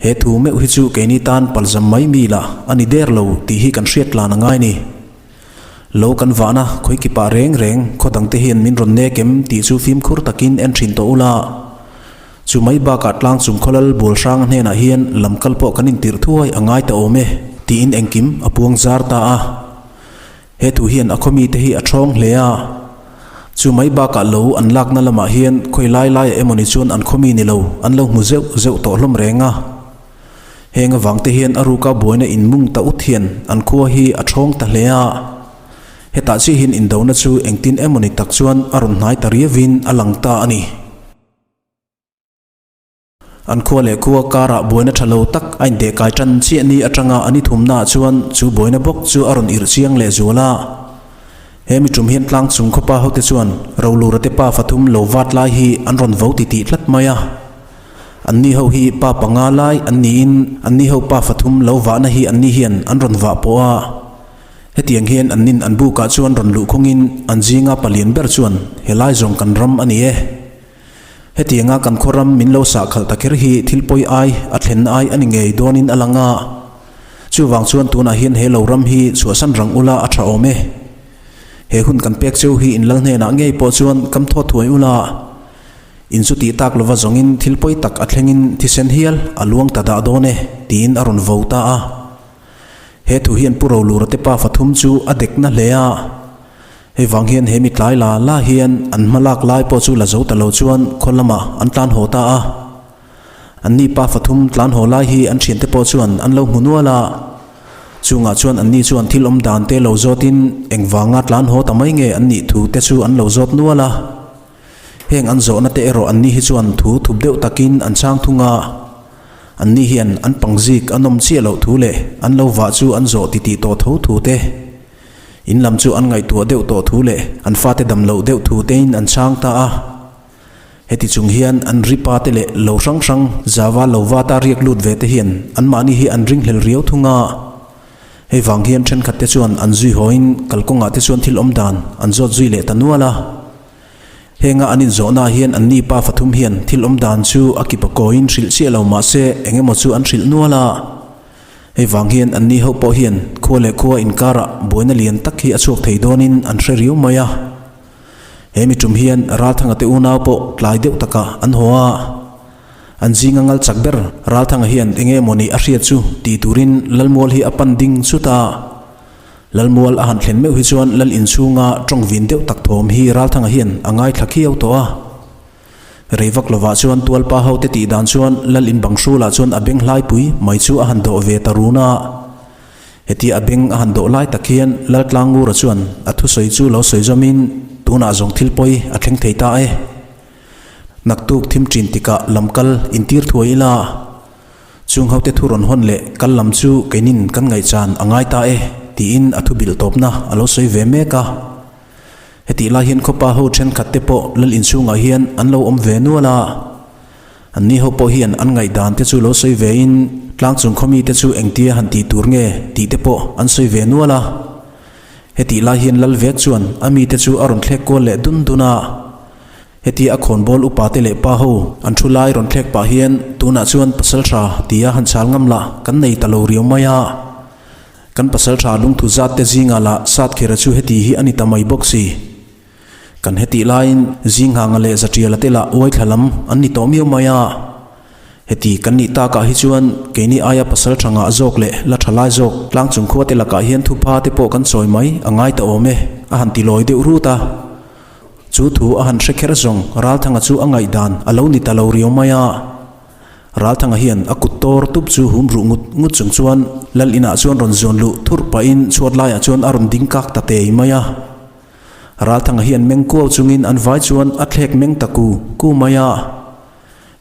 He thu meuh hi chu keini tan palzam mai mi lah a ni der lo tih hi kan hriat tlan a ngai ni. Lo kan vahna khawi kipah reng reng khaw dangte hian min rawn nek em tih chu fimkhur takin en thin tawh ula. Chu mai bakah tlang chung khawlal bual hranga hnenah hian lam kal pawh kan intirh thuai a ngai ta awm e tiin engkim a puang zar ta a. He thu hian a khaw mite hi a ṭhawng hle a, chu mai bakah lo an lakna lamah hian khawi lai laiah emawni chuan an khaw mi ni lo an lo hmu zeuh zeuh tawh hlawm reng a. Heng avangte hian a ruka buaina inmung ta ut hian an khua hi a ṭhawng ta hle a. Hetah chiah hian indona chu engtin emawni tak chuan a rawn hnai ta riauin a lang ta a ni. An khua leh khua karah buaina tha lo tak a indehkai tan chiah ni atanga an i thumnaah chuan chu buaina bawk chu a rawn irh chiang leh zual a. He mi tum hian tlang chung khawpa hote chuan Rolura te pa fathum lo vat lai hi an rawn vo titih tlat mai a. Anni ho hi pa panga lai an niin anni ho pa fathum lo vahna hi anni hian an rawn vah pawh a. Hetiang hian annin an bukah chuan rawn luh khawngin an zinga palian ber chuan helai zawng kan ram a ni e. Hetianga kan khaw ram min lo sah khalh ta kher hi thil pawi ai, a thlen ai a ni ngei dawnin a lang a. Chuvang chuan tunah hian he lo ram hi chhuahsan rang ula a tha awm e. He hun kan pek cheu hi in lal hnenah ngei pawh chuan kam thawt thuai ula. In chu tih tak lova zawngin thil pawi tak a thlengin thisen hial a luang ta dah dawn e, tiin a rawn vo ta a. He thu hian Pu Rolura te pa fathum chu a dek na hle a. Hei vang hian he mi tlai la la hian an hma lak lai pawh chu la zo ta lo chuan khaw lamah an tlan haw ta a. Anni pa fathum tlan haw lai hi an thiante pawh chuan an lo hmu nual a. Chungah chuan anni chuan thil awm dan te lo zawtin engvanga tlan haw ta mai nge an nih thu te chu an lo zawt nual a. Heng an zawhna te erawh anni hi chuan thu thup deuh takin an chhang thung a. Anni hian an pangzik a nawm chiah loh thu leh an lo vah chu an zawh titih tawh tho thu te. In lam chu an ngaihtuah deuh tawh thu leh an fate dam loh deuh thu tein an chhang ta a. Heti chung hian an ri pa te leh lo hrang hrang Java lo vata riak lut ve te hian anmahni hi an ringhlel riau thung a. Hei vang hian thenkhat te chuan an zui hawiin kalkawngah te chuan thil awm dan an zawt zui leh ta nual a. Henga an inzawhnaah hian anni pa fathum hian thil awm dan chu a kipa kawiin hrilh chiah lo mah se eng emaw chu an hrilh nual a. Hei vang hian anni ho pawh hian khua leh khua inkarah buaina lian tak hi a chhuak thei dawnin an hre riau mai a. He mi tum hian Ralthanga te unau pawh tlai deuh takah an haw a. An zinga ngal chak ber Ralthanga hian eng emaw nih a hriat chu tih turin Lalmual hi a pan ding chut a. Lalmual a han thlen meuh hi chuan Lal inchhunga tawng vin deuh tak thawm hi Ralthanga hian a ngaithla khiau tawh a. Rei vak lovah chuan tualpa hote tih dan chuan Lal in bang hrulah chuan a beng hlaipui mai chu a han dawh ve ta run a. Hetia a beng a han dawh lai tak hian Lal Tlangngura chuan a thusawi chu lo sawi zawmin tunah zawng thil pawi a thleng thei ta e. Naktuk thim ṭin tikah lam kal intir thuai ila chung hote thu rawn hawn leh kal lam chu keinin kan ngaihchan a ngai ta e tiin a thu bilh tawpna a lo sawi ve mek a. Hetih lai hian khawpa ho thenkhat te pawh lal inchhungah hian an lo awm ve nual a. Anni ho pawh hian an ngaihdan te chu lo sawi vein tlang chung khaw mite chu engtia han tih tur nge tih te pawh an sawi ve nual a. Hetih lai hian lal vek chuan a mite chu a rawn thlek kual leh dun dun a. Hetia a khawnbawl upa te leh pa ho an thu lai rawn thlek pah hian tunah chuan pasaltha tia han chhal ngam lah kan nei ta lo riau mai a. Kan pasaltha lungthu zat te zingah lah Satkhira chu heti hi a ni ta mai bawk si. Kan hetih laiin Zinghanga leh Zatiala te lah uaithla lam an ni tawh miau mai a. Heti kan nih takah hi chuan keini aia pasaltha ngah zawk leh la tha lai zawk tlang chung khua te lakah hian thupha te pawh kan chawi mai a ngai ta awm e a han ti lawi deuh rut a. Chu thu a han hre kher zawng Ralthanga chu a ngaihdan a lo ni ta lo riau mai a. Ralthanga hian a kut tawr tup chu hum ruh ngut ngut chung chuan Lal inah chuan rawn zawn luh thurh pahin chhuat laiah chuan a rawn ding kak ta tei mai a. Ralthanga hian meng kuau chungin an vai chuan a thlek meng ta ku ku mai a.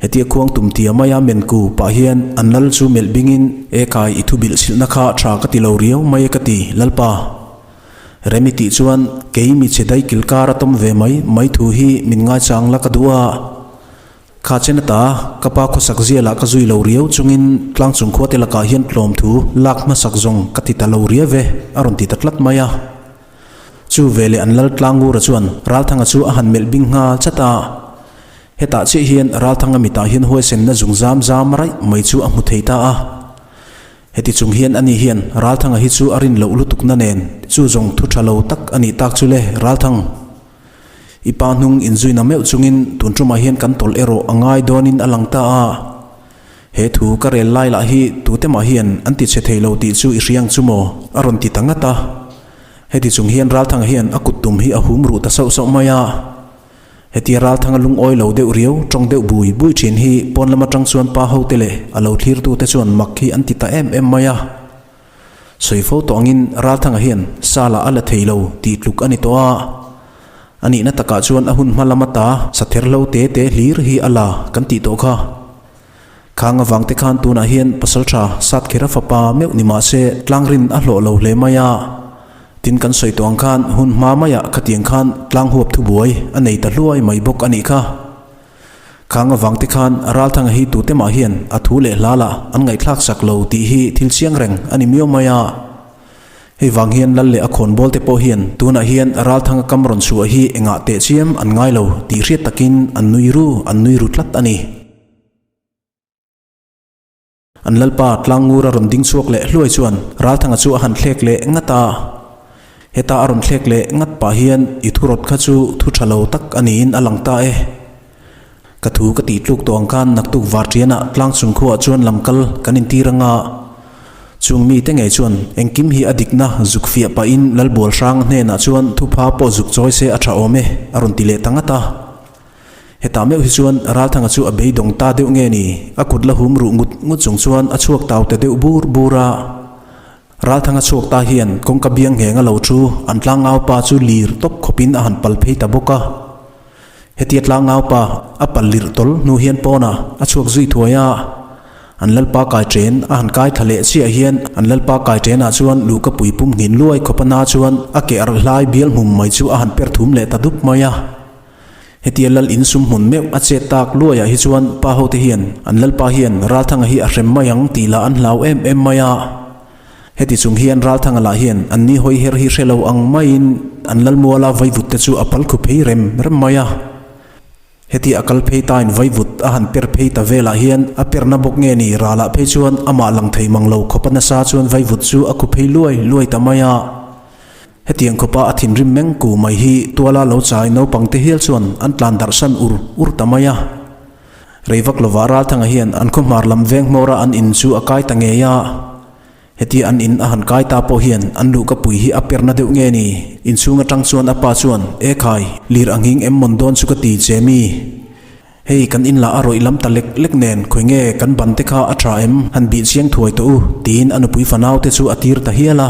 Hetia khuang tum tia maia men ku pah hian an lal chu melh bingin, E kai i thu bilh chhilhna kha tha ka ti lo riau mai e ka ti, Lalpa. Remi tih chuan kei mi chhe dai kilkar a tawm ve mai mai thu hi min ngaichang la ka duh a. Kha chen ata ka pa khawsak zialah ka zui lo riau chungin tlang chung khuate lakah hian tlawm thu lak hmasak zawng ka ti ta lo riau ve, a rawn ti ta tlat mai a. Chu veleh an lal Tlangura chuan Ralthanga chu a han melh bing nghal chat a. Hetah chiah hian Ralthanga mitah hian huaisenna zung zam zam raih mai chu a hmu thei ta a. Heti chung hian ani hian Ralthanga hi chu a rin loh lutukna nen chu zawng thu tha lo tak a nih tak chu le, Ralthang. I pa hnung inzuina meuh chungin tun tumah hian kan tawlh erawh a ngai dawnin a lang ta a. He thu ka rel lai lah hi tute mah hian an ti chhe thei lo tih chu i hria ang chu maw? a rawn ti ta ngat a. Heti chung hian Ralthanga hian a kut tum hi a hum ruh ta sauh sauh mai a. Hetia Ralthanga lungawi lo deuh riau tawng deuh bui bui thin hi pawn lam atang chuan pa hote leh a lo thlirtute chuan mak hi an ti ta em em mai a. Sawi fo tawh angin Ralthanga hian sa lah a la thei lo tih tluk a ni tawh a. A nihna takah chuan a hun hma lam ata sa therhlo te te hlir hi a la kan tih tawh kha. Khang avang te khan tunah hian Pasaltha Satkhira fapa meuh ni mah se tlangrin a hlawh lo hle mai a. Tin kan sawi tawh ang khan hun hma maiah khatiang khan tlang huap thubuai a nei ta hluai mai bawk a nih kha. Khang avang te khan Ralthanga hi tute mah hian a thu leh hla lah an ngaihthlak sak lo tih hi thil chiang reng a ni miau mai a. Hei vang hian Lal leh a khawnbawl te pawh hian tunah hian Ralthanga kam rawn chhuah hi engah teh chiam an ngai lo tih hriat takin an nui ru an nui ru tlat a ni. An Lalpa Tlangngur a rawn ding chhuak leh hluai chuan Ralthanga chu a han thlek leh ngat a. Heta a rawn thlek leh ngat pah hian i thurawt kha chu thu tha lo tak a niin a lang ta e. Ka thu ka tih tluk tawh ang khan naktuk varṭianah Tlangchung khuaah chuan lam kal kan intir anga. Chung mite ngei chuan engkim hi a dikna zuk fiah pahin Lalbualhrang hnenah chuan thupha pawh zuk chawi se a tha awm e a rawn ti leh ta ngat a. Hetah meuh hi chuan Ralthanga chu a beidawng ta deuh nge ni? A kut la hum ruh ngut ngut chung chuan a chhuak tau ta deuh bur bur a. Ralthanga chhuak ta hian kawngka biang ngheng a lo thu an tlangau pa chu lir tawp khawpin a han pal phei ta bawk a. Hetia tlangau pa a pal lirh tawl hnu hian pawnah a chhuak zui thuai a. An lalpa kai ṭen a han kai thla leh chiah hian an lalpa kai ṭenah chuan luhka pui pum nghin luai khawp a na chuan a ke arh hlai bial hmum mai chu a han per thum leh ta dup mai a. Hetia lal in sum hmun meuh a chet tak luaiah hi chuan pa hote hian an lalpa hian Ralthanga hi a hrem mai ang tih lah an hlau em em mai a. Heti chung hian Ralthanga lah hian an ni hawi her hi hre lo ang maiin an lalmuala vaivut te chu a pal khu phei rem rem mai a. Hetia a kal phei tain vaivut a han per phei ta velah hian a perna bawk nge ni ralah phei chuan amah lang thei mang lo khawpa nasa chuan vaivut chu a khu phei luai luai ta mai a. Hetiang khawpa a thinrim meng ku mai hi tuala lo chai naupang te hial chuan an tlan darh san ur ur ta mai a. Rei vak lova Ralthanga hian an khaw hmar lam veng hmawra an in chu a kai ta ngei a. Hetia an in a han kai ta pawh hian an luhka pui hi a perna deuh nge ni? Inchhung atang chuan a pa chuan, E khai, lir a nghing em mawn dawn chu ka ti che mi? Hei kan in lah a rawih lam ta lek lek nen khawi nge kan ban te kha a tha em? Han bih chiang thuai tawh u, tiin a nupui fanau te chu a tir ta hial a.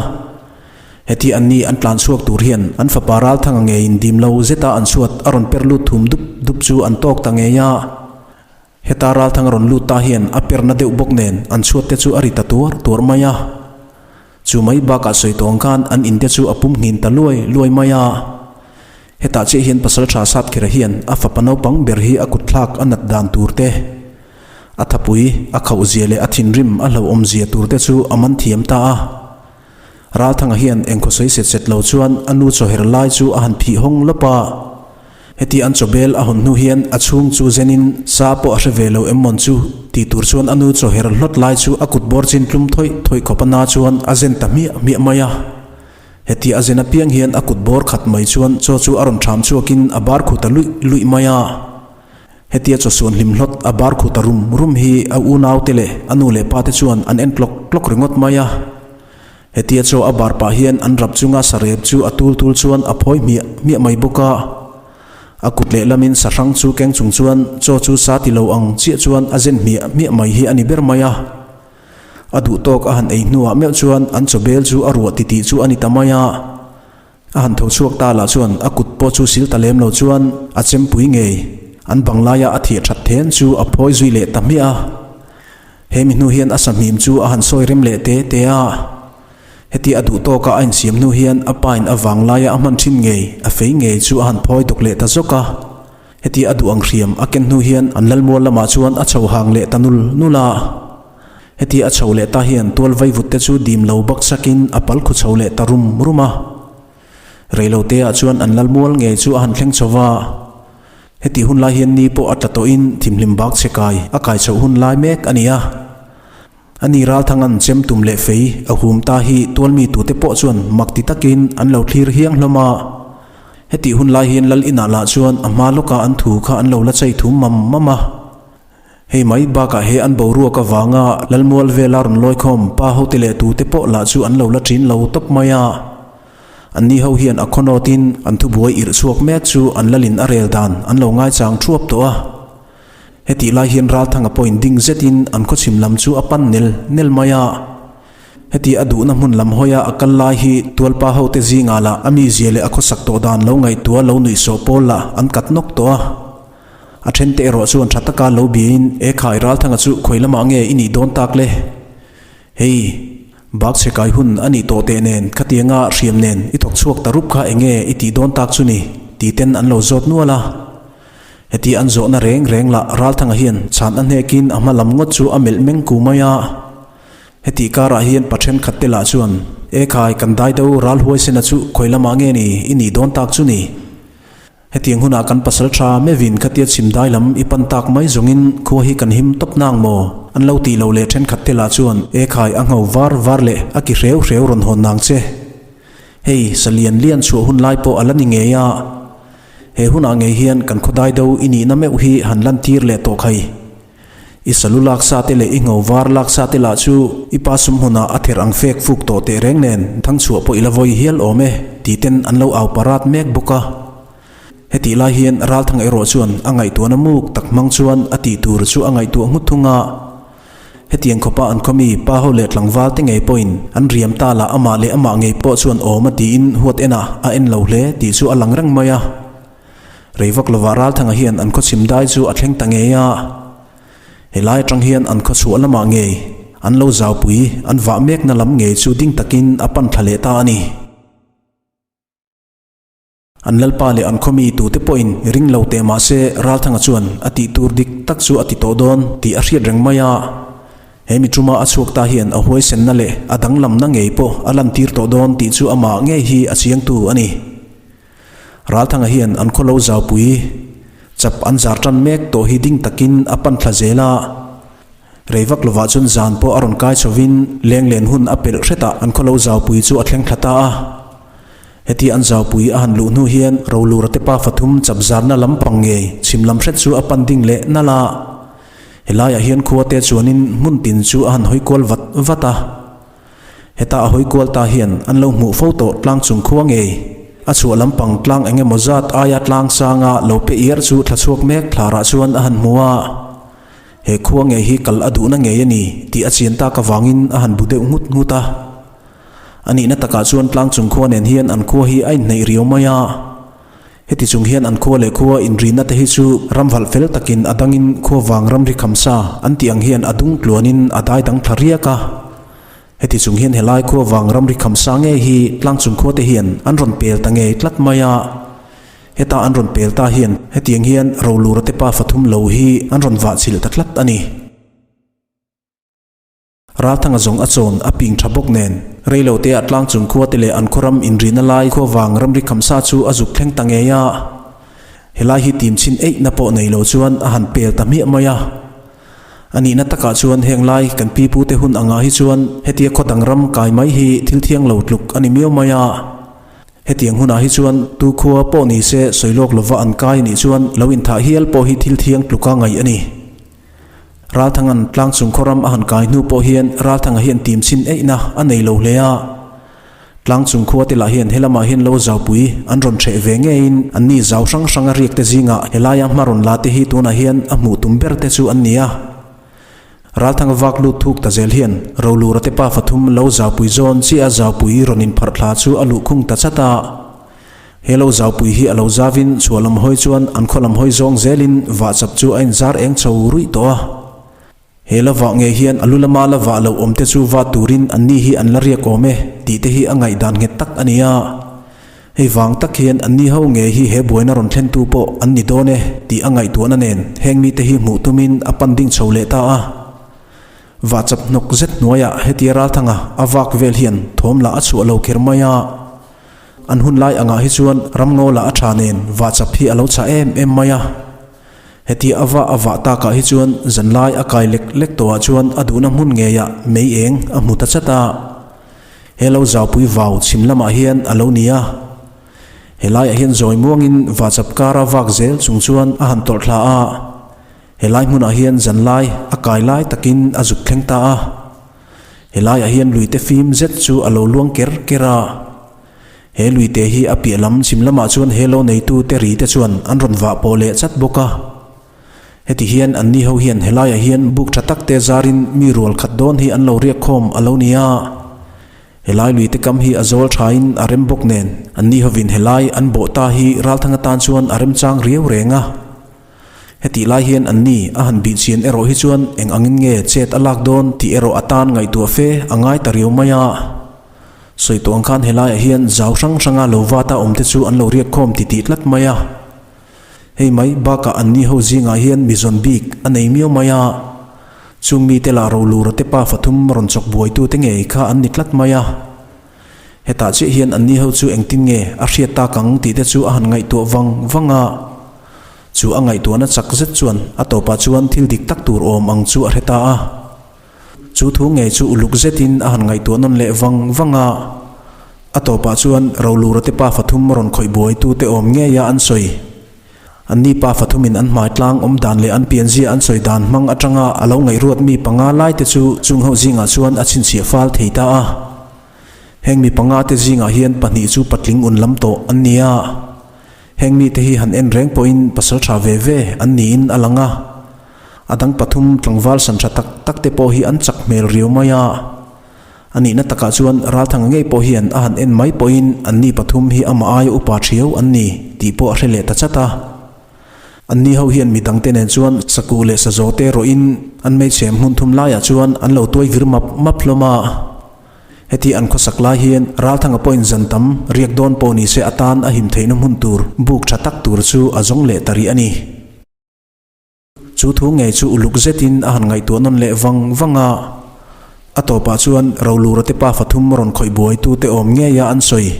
Heti an ni an tlan chhuak tur hian an fapa Ralthanga ngeiin dim lo zeta an chhuat a rawn per lut thum dup dup chu an tawk ta ngei a. Heta Ralthanga rawn lut ta hian a perna deuh bawk nen an chhuat te chu a ri ta tuar tuar mai a. Chu mai bakah sawi tawng khan an in te chu a pum nghin ta luai luai mai a. Hetah chiah hian Pasaltha Satkhira hian a fapa naupang ber hi a kut thlak a nat dan tur te, a thapui a khauh zia leh a thinrim a hlauhawm zia tur te chu a man thiam ta a. Ralthanga hian engkhaw sawi set set lo chuan a nu chawher lai chu a han phih hawng lawp a. Heti an chawbel a hawn hnu hian a chhung chu zenin sa pawh a hre ve lo em mawn chu tih tur chuan a nu chawher hlawt lai chu a kut bawr chin tlum thawih thawih khawp a na chuan a zen ta hmiah hmiah mai a. Heti a zen apiang hian a kut bawr khat mai chuan chaw chu a rawn ṭham chhuakin a bar khu ta luih luih mai a. Hetia chawsuan hlim hlawt a bar khu ta rum rum hi a unaute leh a nu leh pate chuan an en tlawk tlawk ringawt mai a. Hetia chaw a bar pah hian an rap chunga sarep chu a tul tul chuan a phawi hmiah hmiah mai bawk a. A kut lehlamin sahrang chu keng chung chuan chaw chu sa ti lo ang chiah chuan a zen hmiah hmiah mai hi a ni ber mai a. A duh tawk a han ei hnuah meuh chuan an chaw bel chu a ruah titih chu a ni ta mai a. A han tho chhuak ta lah chuan a kut pawh chu sil ta lem lo chuan a chempui ngei an bang laia a thiah that then chu a phawi zui leh ta hmiah a. He mi hnu hian a sahmim chu a han sawi rem leh te te a. Heti a duh tawka a insiam hnu hian a pain a vang laia a hman thin ngei a fei ngei chu a han phawi dawk leh ta zawk a. Heti a duh ang hriam a ken hnu hian an lalmual lamah chuan a chho hang leh ta nul nul a. Heti a chho leh ta hian tual vaivut te chu dim lo bak sakin a pal khu chho leh ta rum rum a. Reilo te ah chuan an lalmual ngei chu a han thleng chho va. Heti hun lai hian ni pawh a tla tawhin thimhlim bak che kai a kai chhoh hun lai mek a ni a. A ni Ralthanga'n chem tum leh fei a hum ta hi tualmi tute pawh chuan mak ti takin an lo thlir hiang hlawm a. Heti hun lai hian lal inah lah chuan a hma lawka an thu kha an lo la chei thum mam mam a. Hei mai bakah he an boruak avanga Lalmual vela rawn lawikhawm pa hote leh tute pawh lah chu an lo la ṭin lo tawp mai a. Anni ho hian a khawnawtin an thubuai irh chhuak mek chu an lalin a rel dan an lo ngaichang thuap tawh a. Hetih lai hian Ralthanga pawhin ding zetin an khawchhim lam chu a pan nel nel mai a. Heti a duhna hmun lam hawia a kal lai hi tualpa hote zingah lah a mizia leh a khawsak tawh dan lo ngaihtuah lo nuihsawh pawl lah an kat nawk tawh a. A thente erawh chuan tha taka lo biain, E khai Ralthanga chu khawi lamah nge i nih dawn tak le? Hei, bak chhe kai hun a nih tawh teh nen khatianga hriam nen i thawk chhuak ta rup kha enge i tih dawn tak chu ni? titen an lo zawt nual a. Heti an zawhna reng reng lah Ralthanga hian chhan a hnekin a hma lam ngawt chu a melh meng ku mai a. Heti karah hian pa thenkhat te lah chuan, E khai, kan dai do ral huaisena chu khawi lamah nge ni i nih dawn tak chu ni? Hetiang hunah kan pasal tha mevin khatia chhim dai lam i pan tak mai zawngin khua hi kan him tawp nang maw? An lo tih lo leh thenkhat te lah chuan e khai a ngho var var leh a ki hreu hreu rawn hawn nang che. Hei sa lian lian chhuah hun lai pawh a la ni ngei a. He hunah ngei hian kan khawdai do i nihna meuh hi han lantir leh tawh khai. I salu lak sa te leh i ngho var lak sa te lah chu i pa sum hmunah a ther ang fek fuk tawh teh reng nen thang chhuah pawh i la vawi hial awm e ti ten an lo au parat mek bawk a. Hetih lai hian Ralthanga erawh chuan a ngaihtuahna muk tak hmang chuan a tih tur chu a ngaihtuah nghut thung a. Hetiang khawpa an khawmi pa ho leh tlangval te ngei pawhin an riam ta lah amah leh amah ngei pawh chuan awm a tiin huat enah a en lo hle tih chu a lang reng mai a. Rei vak lovah Ralthanga hian an khawchhim dai chu a thleng ta ngei a. Helai atang hian an khawchhuah lamah ngei an lo zaupui an vah mekna lam ngei chu ding takin a pan thla leh ta a ni. An lalpa leh an khawmi tute pawhin ring lo teh mah se Ralthanga chuan a tih tur dik tak chu a ti tawh dawn tih a hriat reng mai a. He mi tuma a chhuak ta hian a huaisenna leh a danglamna ngei pawh a lantir tawh dawn tih chu amah ngei hi a chiangtu a ni. Ralthanga hian an khawlo zaupui chap an zar tan mek tawh hi ding takin a pan thla zel a. Rei vak lovah chuan zan pawh a rawn kai chhovin lenglen hun a pelh hretah an khawlo zaupui chu a thleng thla ta a. Heti an zaupui a han luh hnu hian Rolura te pa fathum chap zarna lam pang ngei chhim lam hret chu a pan ding leh nalh a. Helaiah hian khua te chuanin hmun tin chu a han hawi kual vat vat a. Heta a hawi kual ta hian an lo hmuh fo tawh tlang chung khua ngei. A chhuah lampang tlang eng emaw zat aia tlang sanga lo pe iar chu thla chhuak mek thlarah chuan a han hmu a. He khua ngei hi kal a duhna ngei a ni tih a chian tak avangin a han bu deuh nghut nghut a. A nihna takah chuan tlang chung khua nen hian an khua hi a inhneih riau mai a. Heti chung hian an khua leh khua inrina te hi chu ram valh fel takin a dangin khua vang ramri khamsa an tih ang hian a dung tluanin a dai dang thla riak a. Heti chung hian helai khua vang ramri khamsa ngei hi tlang chung khua te hian an rawn pel ta ngei tlat mai a. Heta an rawn pel ta hian hetiang hian Rolura te pa fathum lo hi an rawn vah chilh ta tlat a ni. Ralthanga zawng a chawn a ping tha bawk nen, reilo te ah tlang chung khua te leh an khaw ram inrina lai khua vang ramri khamsa chu a zuk thleng ta ngei a. Helai hi tim chhin eihna pawh nei lo chuan a han pel ta hmiah mai a. A nihna takah chuan heng lai kan pi pu te hun angah hi chuan hetia khaw dang ram kai mai hi thil thiang lo tluk a ni miau mai a. Hetiang hunah hi chuan tu khua pawh ni se sawi lawk lova an kai nih chuan lo inthah hial pawh hi thil thiang tluka ngaih a ni. Ralthanga'n tlang chung khawram a han kai hnu pawh hian Ralthanga hian tim chhin eihna a nei lo hle a. Tlang chung khua te lah hian helamah hian lo zaupui an rawn hreh ve ngeiin an ni zau hrang hrang a riak te zingah helaia hma rawn la te hi tunah hian a hmuh tum ber te chu an ni a. Ralthanga vak lut thuk ta zel hian Rolura te pa fathum lo zaupui zawn chiah a zaupui rawn inpharh thla chu a luhkhung ta chat a. He lo zaupui hi a lo zavin chhuah lam hawi chuan an khaw lam hawi zawng zelin vahchap chu a inzar eng chho ruih tawh a. He la vah ngei hian a lu lama la vah loh awm te chu va turin an ni hi an la riak awm e tih te hi a ngaihdan nghet tak a ni a. Hei vang tak hian an ni ho ngei hi he buaina rawn thlentu pawh an ni dawn e tih a ngaihtuahna nen heng mite hi hmuh tumin a pan ding chho leh ta a. Vahchap hnawk zet hnuaiah hetia Ralthanga a vak vel hian thawm lah a chhuah lo kher mai a. An hun lai angah hi chuan ramngaw lah a tha nen vahchap hi a lo chah em em mai a. Heti a vah a vah takah hi chuan zanlai a kai lek lek tawhah chuan a duhna hmun ngeiah mei eng a hmu ta chat a. He lo zaupui vau chhim lamah hian a lo ni a. Helaiah hian zawi muangin vahchap kara vak zel chung chuan a han tawrh thla a. Helai hmunah hian zanlai a kai lai takin a zuk thleng ta a. Helaiah hian luite fim zet chu a lo luang ker ker a. He luite hi a piah lam chhim lamah chuan he lo neitu te ri te chuan an rawn vah pawh leh chat bawk a. Heti hian anni ho hian helaiah hian buk tha tak te zarin mi rual khat dawn hi an lo riak khawm a lo ni a. Helai luite kam hi a zawl thain a rem bawk nen anni hovin helai an bawh ta hi Ralthanga tan chuan a remchang riau reng a. Hetih lai hian anni a han bih chian erawh hi chuan eng angin nge chet a lak dawn tih erawh a tan ngaihtuah fe a ngai ta riau mai a. Sawi tawh ang khan helaiah hian zau hrang hranga lo vata awmte chu an lo riak khawm titih tlat mai a. Hei mai bakah anni ho zingah hian mi zawn bik a nei miau mai a, chung mite lah rolura te pa fathum rawn chawk buaitute ngei kha an ni tlat mai a. Hetah chiah hian anni ho chu engtin nge a hriat tak ang tih te chu a han ngaihtuah vang vang a. Chu a ngaihtuahna chak zet chuan a tawpah chuan thil dik tak tur awm ang chu a hre ta a. Chu thu ngei chu uluk zetin a han ngaihtuah nawn leh vang vang a. A tawpah chuan Rolura te pa fathum rawn khawih buaitute awm ngei a an sawi. Anni pa fathumin an hmai tlang awm dan leh an pianzia an sawi dan hmang atanga a lo ngaihruat mi panga lai te chu chung ho zingah chuan a chhinchhiah fal thei ta a. Heng mi panga te zingah hian pahnih chu patling un lam tawh an ni a. Heng mite hi han en reng pawhin pasal tha ve ve an niin a lang a. A dang pathum tlangval san tha tak tak te pawh hi an chak hmel riau mai a. A nihna takah chuan Ralthanga ngei pawh hian a han en mai pawhin anni pathum hi amah aia upa thiau an ni tih pawh a hre leh ta chat a. Anni ho hian mi dangte nen chuan sakuh leh sazaw te rawhin an hmeichhe hmun thum laiah chuan an lo tuai vir map map hlawm a. Heti an khawsak lai hian Ralthanga pawhin zan tam riak dawn pawh ni se atan a him theihna hmun tur buk tha tak tur chu a zawng leh ta rih a ni. Chu thu ngei chu uluk zetin a han ngaihtuah nawn leh vang vang a. A tawpah chuan Rolura te pa fathum rawn khawih buaitute awm ngei a an sawi.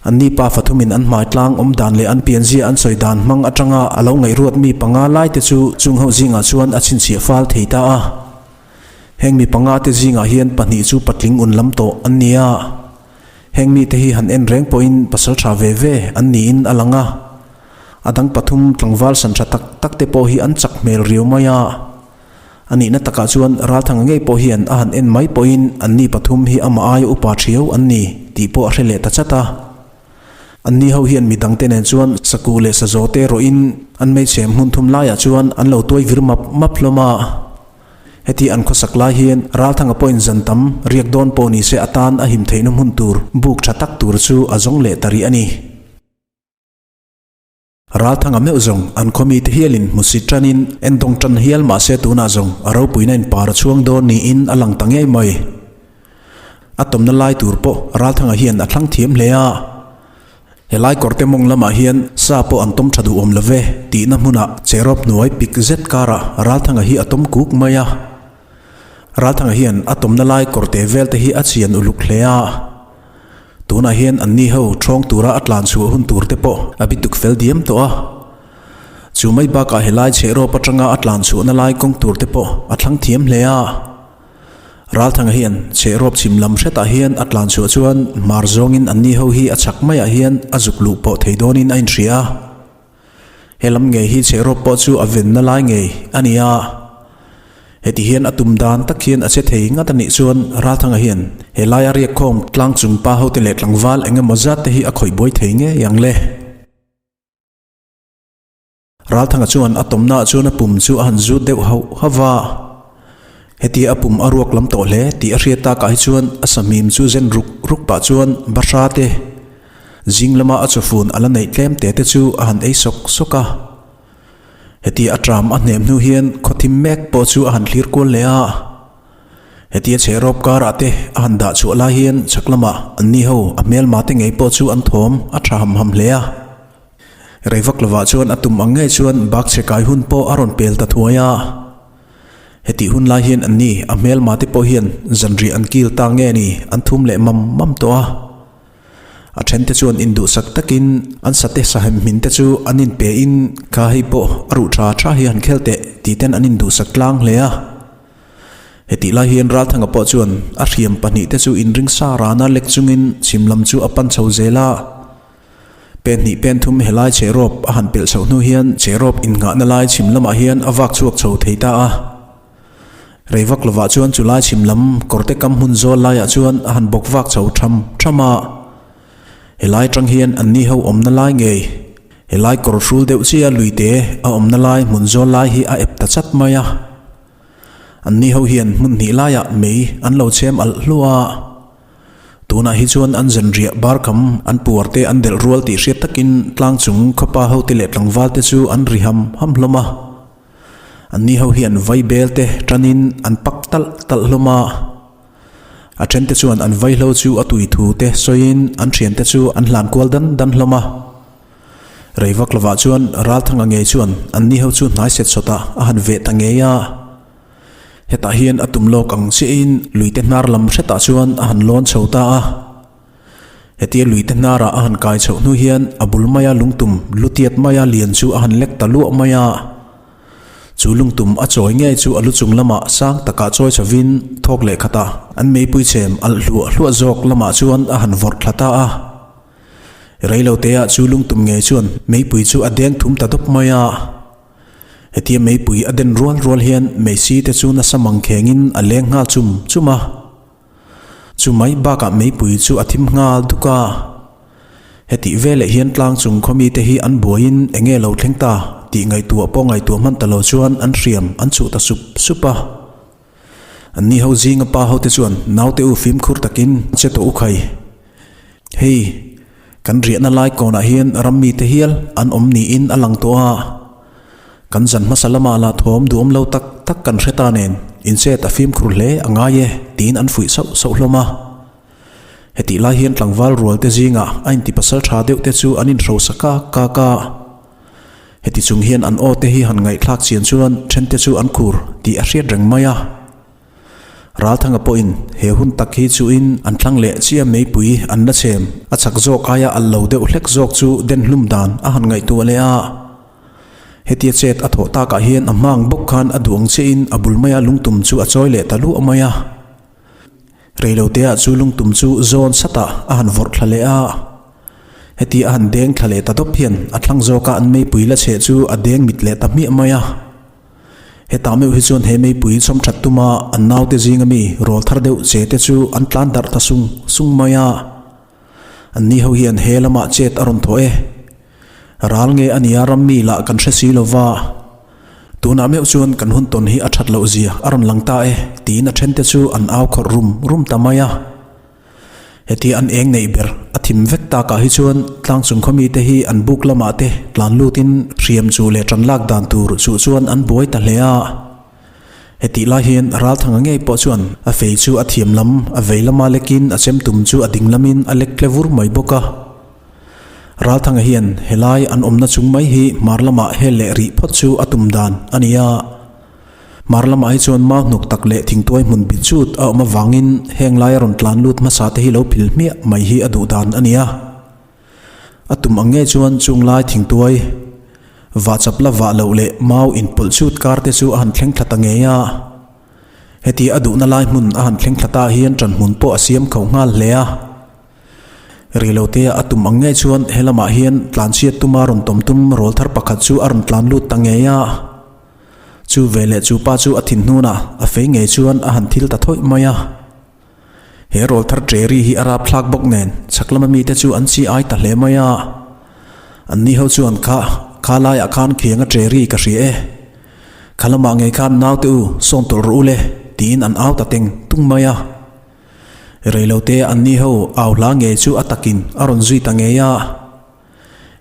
Anni pa fathumin an hmai tlang awm dan leh an pianzia an sawi dan hmang atanga a lo ngaihruat mi panga lai te chu chung ho zingah chuan a chhinchhiah fal thei ta a. Heng mi panga te zingah hian pahnih chu patling un lam tawh an ni a. Heng mite hi han en reng pawhin pasal tha ve ve an niin a lang a. A dang pathum tlangval san tha tak tak te pawh hi an chak hmel riau mai a. A nihna takah chuan Ralthanga ngei pawh hian a han en mai pawhin anni pathum hi amah aia upa thiau an ni tih pawh a hre leh ta chat a. Anni ho hian mi dangte nen chuan sakuh leh sazaw te rawhin an hmeichhe hmun thum laiah chuan an lo tuai vir map map hlawm a. Heti an khawsak lai hian Ralthanga pawhin zan tam riak dawn pawh ni se atan a him theihna hmun tur buk tha tak tur chu a zawng leh ta rih a ni. Ralthanga meuh zawng an khaw mite hialin hmusit tanin endawng tan hial mahse tunah zawng a ropuina in par a chhuang dawn niin a lang ta ngei mai. A tawmna lai tur pawh Ralthanga hian a thlang thiam hle a. Helai kawrte mawng lamah hian sa pawh an tawm tha duh awm love tihna hmunah cherawp hnuai pik zet karah Ralthanga hi a tawm kuk mai a. Ralthanga hian a tawmna lai kawrte velte hi a chian uluk hle a. Tunah hian anni ho ṭhawng tura a tlan chhuah hun tur te pawh a bi tuk fel diam tawh a. Chu mai bakah helai chhehrawp atanga a tlan chhuahna lai kawng tur te pawh a thlang thiam hle a. Ralthanga hian chhehrawp chhim lam hretah hian a tlan chhuah chuan hmar zawngin anni ho hi a chhak maiah hian a zuk luh pawh thei dawnin a inhria a. He lam ngei hi chhehrawp pawh chu a venna lai ngei a ni a. Heti hian a tum dan tak hian a che thei ngat a nih chuan Ralthanga hian he laia riakkhawm tlang chung pa hote leh tlangval eng emaw zat te hi a khawih buai thei ngei ang le. Ralthanga chuan a tawmnaah chuan a pum chu a han zut deuh hauh hauh va. Hetia a pum a ruak lam tawh hle tih a hriat takah hi chuan a sahmim chu zen ruk ruk pah chuan bahra te zing lama a chawfun a la neih tlem te te chu a han ei sawk sawk a. Hetia a tram a hnem hnu hian khawthim mek pawh chu a han thlir kual leh a. Hetia chhehrawp karah te a han dah chhuah lai hian chhak lamah anni ho a hmelma te ngei pawh chu an thawm a tha ham ham hle a. Rei vak lovah chuan a tum ang ngei chuan bak chhe kai hun pawh a rawn pel ta thuai a. Hetih hun lai hian anni a hmelma te pawh hian zanriah an kil ta nge ni an thum leh mam mam tawh a. A then te chuan induhsak takin an sate sahem hmin te chu an inpe in kha hei pawh a ruh tha tha hi han khel teh tih ten an induhsak tlang hle a. Hetih lai hian Ralthanga pawh chuan a hriam pahnih te chu inring sa rana lek chungin chhim lam chu a pan chho zel a. Pen hnih pen thum helai chhehrawp a han pelh chhoh hnu hian chhehrawp innghahna lai chhim lamah hian a vak chhuak chho thei ta a. Rei vak lovah chuan chu lai chhim lam kawrte kam hmun zawl laiah chuan a han bawk vak chho tham tham a. Helai atang hian anni ho awmna lai ngei helai kawr hrul deuh chiah luite a awmna lai hmun zawl lai hi a ep ta chat mai a. Anni ho hian hmun hnih laiah mei an lo chhem alh hluah a. Tunah hi chuan an zanriah barkham an puar te an delh rual tih hriat takin tlang chung khawpa hote leh tlangval te chu an ri ham ham hlawm a. Anni ho hian vaibel te tanin an pak talh talh hlawm a. A then te chuan an vaihlo chu a tui thu te sawiin an thian te chu an hlan kual dan dan hlawm a. Rei vak lovah chuan Ralthanga ngei chuan anni ho chu hnai set sawtah a han veh ta ngei a. Hetah hian a tum lawk ang chiahin luite hnar lam hretah chuan a han lawn chho ta a. Hetia luite hnarah a han kai chhoh hnu hian a bul maia lungtum lutiat maia lian chu a han lek ta luah mai a. Chu lungtum a chawi ngei chu a lu chung lamah sang takah chawi chhovin thawk leh khatah an meipui chhem alh hluah hluah zawk lamah chuan a han vawrh thla ta a. Reiloteah chu lungtum ngei chuan meipui chu a deng thum ta dawp mai a. Hetia meipui a den rual rual hian meisi te chu nasa mang khengin a leng nghal chum chum a. Chu mai bakah meipui chu a thim nghal duk a. Hetih veleh hian tlang chung khawmi te hi an buaiin eng nge lo thleng ta tih ngaihtuah pawh ngaihtuah hman ta lo chuan an hriam an chhuh ta sup sup a. Anni ho zinga pa ho te chuan naute u fimkhur takin che tawh u khai. Hei, kan riahna lai kawnah hian ram mite hial an awm niin a lang tawh a. Kan zan hmasa lamah lah thawm duhawm lo tak tak kan hre ta nen inchet a fimkhur hle a ngai e tiin an fuih sauh sauh hlawm a. Hetih lai hian tlangval rual te zingah a inti pasal tha deuh te chu an inhrosa kak kak a. Heti chung hian an aw te hi han ngaihthlak chian chuan then te chu an khur tih a hriat reng mai a. Ralthanga pawhin he hun tak hi chuin an thlang leh chiah meipui an la chhem a chak zawk aia alh lo deuh hlek zawk chu den hlum dan a han ngaihtuah leh a. Hetia chet a thawh takah hian a hmang bawk khan a duang chiahin a bul maia lungtum chu a chawi leh ta luah mai a. Reiloteah chu lungtum chu zawn satah a han vawrh thla leh a. Heti a han deng thla leh ta dawp hian a thlang zawka an meipui la cheh chu a deng mit leh ta hmiah mai a. Hetah meuh hi chuan he meipui chawm that tuma an naute zinga mi rawl thar deuh che te chu an tlan darh ta sung sung mai a. Anni ho hian he lamah chet a rawn thawh e. Ral nge a nia ram mi lah kan hre si lo va. Tunah meuh chuan kan hun tawn hi a that loh zia a rawn lang ta e tiin a thente chu an au khawrh rum rum ta mai a. Hetia an eng neih ber a thim vek takah hi chuan tlang chung khaw mite hi an buk lamah te tlan lutin hriam chu leh tan lak dan tur chuh chuan an buai ta hle a. Hetih lai hian Ralthanga ngei pawh chuan a fei chu a thiam lam a vei lama lekin a chem tum chu a ding lamin a lek tle vur mai bawk a. Ralthanga hian helai an awmna chung mai hi hmar lamah hel leh rih phawt chu a tum dan a ni a. Hmar lamah hi chuan mau hnuk tak leh thingtuai hmun bit chut a awm avangin heng laia rawn tlan lut hmasa te hi lo phil hmiah mai hi a duh dan a ni a. A tum ang ngei chuan chung lai thingtuai vah chap la vah loh leh mau inpawlh chut kar te chu a han thleng thla ta ngei a. Heti a duhna lai hmun a han thleng thla ta hian ṭan hmun pawh a siam kho nghal hle a. Reilotea a tum ang ngei chuan he lamah hian tlanchhiat tuma rawn tawm tum rawl thar pakhat chu a rawn tlan lut ta ngei a. Chu veleh chu pa chu a thin hnunah a fei ngei chuan a han thil ta thawih mai a. He rawl thar ṭe ri hi a rap thlak bawk nen chhak lama mite chu an chi ai ta hle mai a. Anni ho chuan kha kha laiah khan khiang a ṭe ri ka hria e. Kha lamah ngei khan naute u sawn tawlh rawh u le tiin an au ta teng tung mai a. Reilote anni ho au hla ngei chu a takin a rawn zui ta ngei a.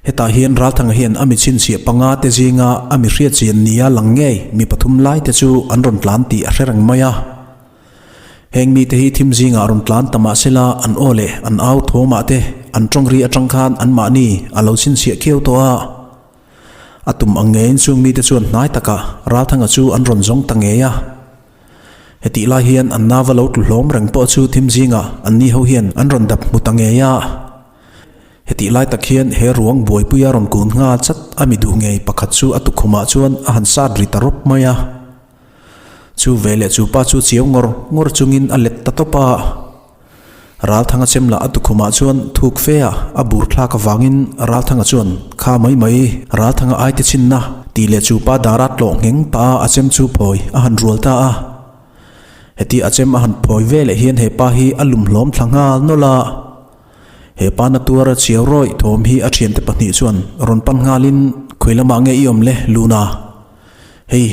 Hetah hian Ralthanga hian a mi chhinchhiah panga te zinga a mi hriatchian nia lang ngei mi pathum lai te chu an rawn tlan tih a hre reng mai a. Heng mite hi thim zingah rawn tlan ta mah sela an aw leh an au thawmah te an tawng ri atang khan anmahni a lo chhinchhiah khiau tawh a. A tum ang ngeiin chung mite chuan hnai takah Ralthanga chu an rawn zawng ta ngei a. Hetih lai hian an nava lo tlu hlawm reng pawh chu thim zingah anni ho hian an rawn dap hmu ta ngei a. Hetih lai tak hian he ruang buaipuia rawn kun nghal chat a mi duh ngei pakhat chu a tukhumah chuan a han sat ri ta rawp mai a. Chu veleh chu pa chu chiau ngawr ngawr chungin a let ta tawp a. Ralthanga chem lah a tukhumah chuan thuk fe a a bur thlak avangin Ralthanga chuan kha mai mai Ralthanga ai te chhinna tih leh chu pa dara tlawh ngheng pah a a chem chu phawi a han rual ta a. Heti a chem a han phawi veleh hian he pa hi a lum hlawm thla nghal nawlh a. He pa na tuara chiau rawih thawm hi a thiante pahnih chuan rawn pan nghalin khawi lamah nge i awm le Luna? Hei,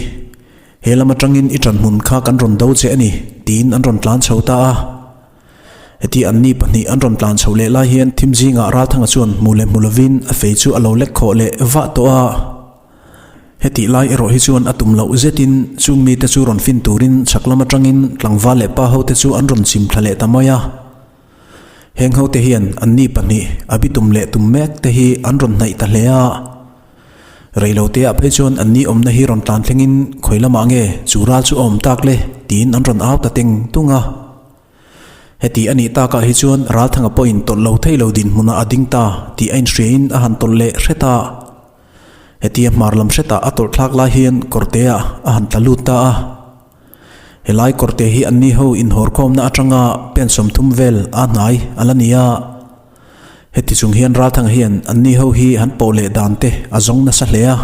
he lam atangin i ṭan hmun kha kan rawn do che a ni, tiin an rawn tlan chho ta a. Heti anni pahnih an rawn tlan chhoh leh lai hian thim zingah Ralthanga chuan hmu leh hmu lovin a fei chu a lo lek khawh leh vah tawh a. Hetih lai erawh hi chuan a tum loh zetin chung mite chu rawn fin turin chhak lam atangin tlangval leh pa hote chu an rawn chim thla leh ta mai a. Heng hote hian anni pahnih a bitum leh tum mek te hi an rawn hnaih ta hle a. Reiloteah phei chuan anni awmna hi rawn tlan thlengin khawi lamah nge chu ral chu a awm tak le tiin an rawn au ta teng tung a. Heti a nih takah hi chuan Ralthanga pawhin tawlh lo thei lo dinhmunah a ding ta tih a inhriain a han tawlh leh hret a. Hetia hmar lam hretah a tawlh thlak lai hian kawrteah a han tla lut ta a. Helai kawrte hi anni ho inhawrkhawmna atanga pen 30 vel a hnai a la ni a. Heti chung hian Ralthanga hian anni ho hi han pawh leh dan te a zawng nasa hle a.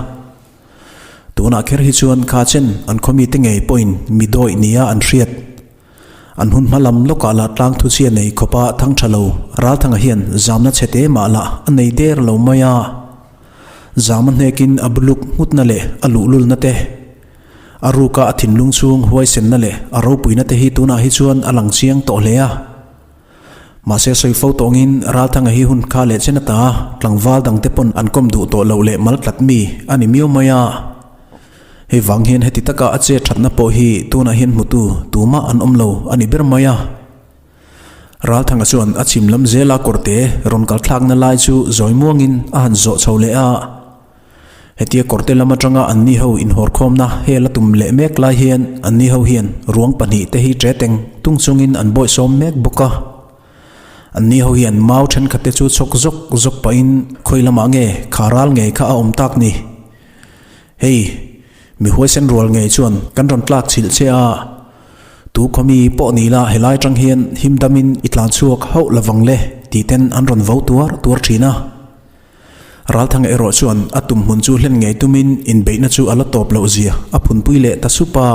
Tunah kher hi chuan kha chen an khawmite ngei pawhin mi dawih nia an hriat. An hun hma lam lawkah lah tlang thuchhia nei khawpa thang tha lo Ralthanga hian zamna chhe te mah lah a nei der lo mai a. Zam a hnekin a buluk nghutna leh a luhlulna te, a ruka a thinlung chhung huaisenna leh a ropuina te hi tunah hi chuan a lang chiang tawh hle a. Mahse sawi fo tawngin Ralthanga hi hun kha leh chen ata tlangval dangte pawn an kawm duh tawh loh leh mal tlat mi a ni miau mai a. Hei vang hian heti taka a che thatna pawh hi tunah hian hmutu tumah an awm lo a ni ber mai a. Ralthanga chuan a chhim lam zela kawrte rawn kal thlakna lai chu zawi muangin a han zawh chho leh a. Hetia kawrte lam atanga anni ho inhawrkhawmna hel a tum leh mek lai hian anni ho hian ruang pahnihte hi ṭe teng tung chungin an bawihsawm mek bawk a. Anni ho hian mau thenkhatte chu chhawk zawk zawk pahin khawi lamah nge kha ral ngei kha a awm tak ni? Hei, mi huaisen rual ngei chuan kan rawn tlak chhilh che a, tu khawmi pawh ni la helai atang hian him damin i tlan chhuak hauh lovang le tih ten an rawn vo tuar tuar thin a. Ralthanga erawh chuan a tum hmun chu hlen ngei tumin inbeihna chu a la tawp loh zia a phunpui leh ta sup a.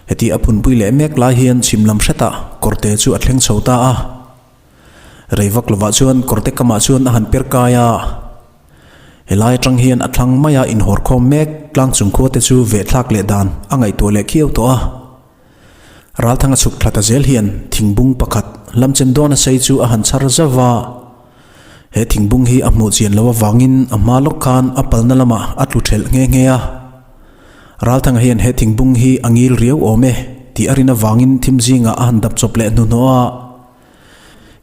Heti a phunpui leh mek lai hian chhim lam hretah kawrte chu a thleng chho ta a. Rei vak lovah chuan kawrte kamah chuan a han per kai a. Helai atang hian a thlang maia inhawrkhawm mek tlang chung khua te chu vehthlak leh dan a ngaihtuah leh khiau tawh a. Ralthanga chhuk thla ta zel hian thingbung pakhat lamchen dawn a sei chu a han chhar zauh a. He thingbung hi a hmuh chian loh avangin a hma lawk khan a palna lamah a tlu thelh nghe nghe a. Ralthanga hian he thingbung hi a ngil riau awm e tih a rin avangin thim zingah a han dap chawp leh hnuhnawh a.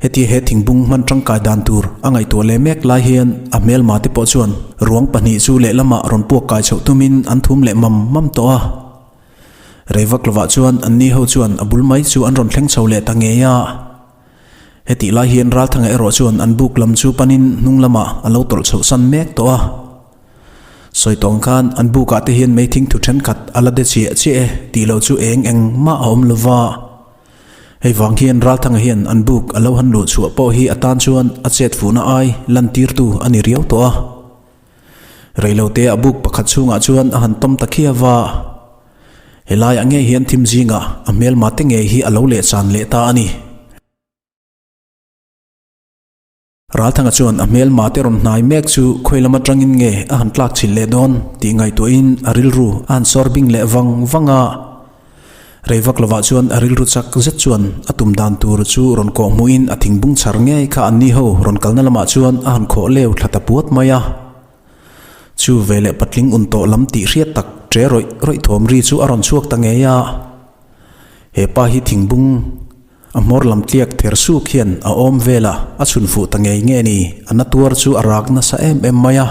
Hetia he thingbung hman tangkai dan tur a ngaihtuah leh mek lai hian a hmelma te pawh chuan ruang pahnih chu lehlamah rawn puak kai chhoh tumin an thum leh mam mam tawh a. Rei vak lovah chuan anni ho chuan a bul mai chu an rawn thleng chho leh ta ngei a. Hetih lai hian Ralthanga erawh chuan an buk lam chu panin hnung lamah a lo tawlh chhoh san mek tawh a. Sawi tawng khan an bukah te hian meithing thu thenkhat a la de chiah chiah e tih loh chu eng eng mah a awm lova. Hei vang hian Ralthanga hian an buk a lo han luh chhuah pawh hi a tan chuan a chet fuhna ai lantirtu a ni riau tawh a. Reilote a buk pakhat chhungah chuan a han tawm ta khiau a. Helaiah ngei hian thim zingah a hmelma te ngei hi a lo lehchan leh ta a ni. Ralthanga chuan a hmelma te rawn hnai mek chu khawi lam atangin nge a han tlak chhilh leh dawn tih ngaihtuahin a rilru a han sawr bing leh vang vang a. Rei vak lovah chuan a rilru chak zet chuan a tum dan tur chu rawn kawh hmuhin a thingbung chhar ngei kha anni ho rawn kalna lamah chuan a han khawh leu thla ta puat mai a. Chu veleh patling un tawh lam tih hriat tak ṭe rawih rawih thawm ri chu a rawn chhuak ta ngei a. He pa hi thingbung. A hmawr lam tliak ther suk hian a awm vel a, a chhun fuh ta ngei nge ni, a na tuar chu a rak nasa em em mai a.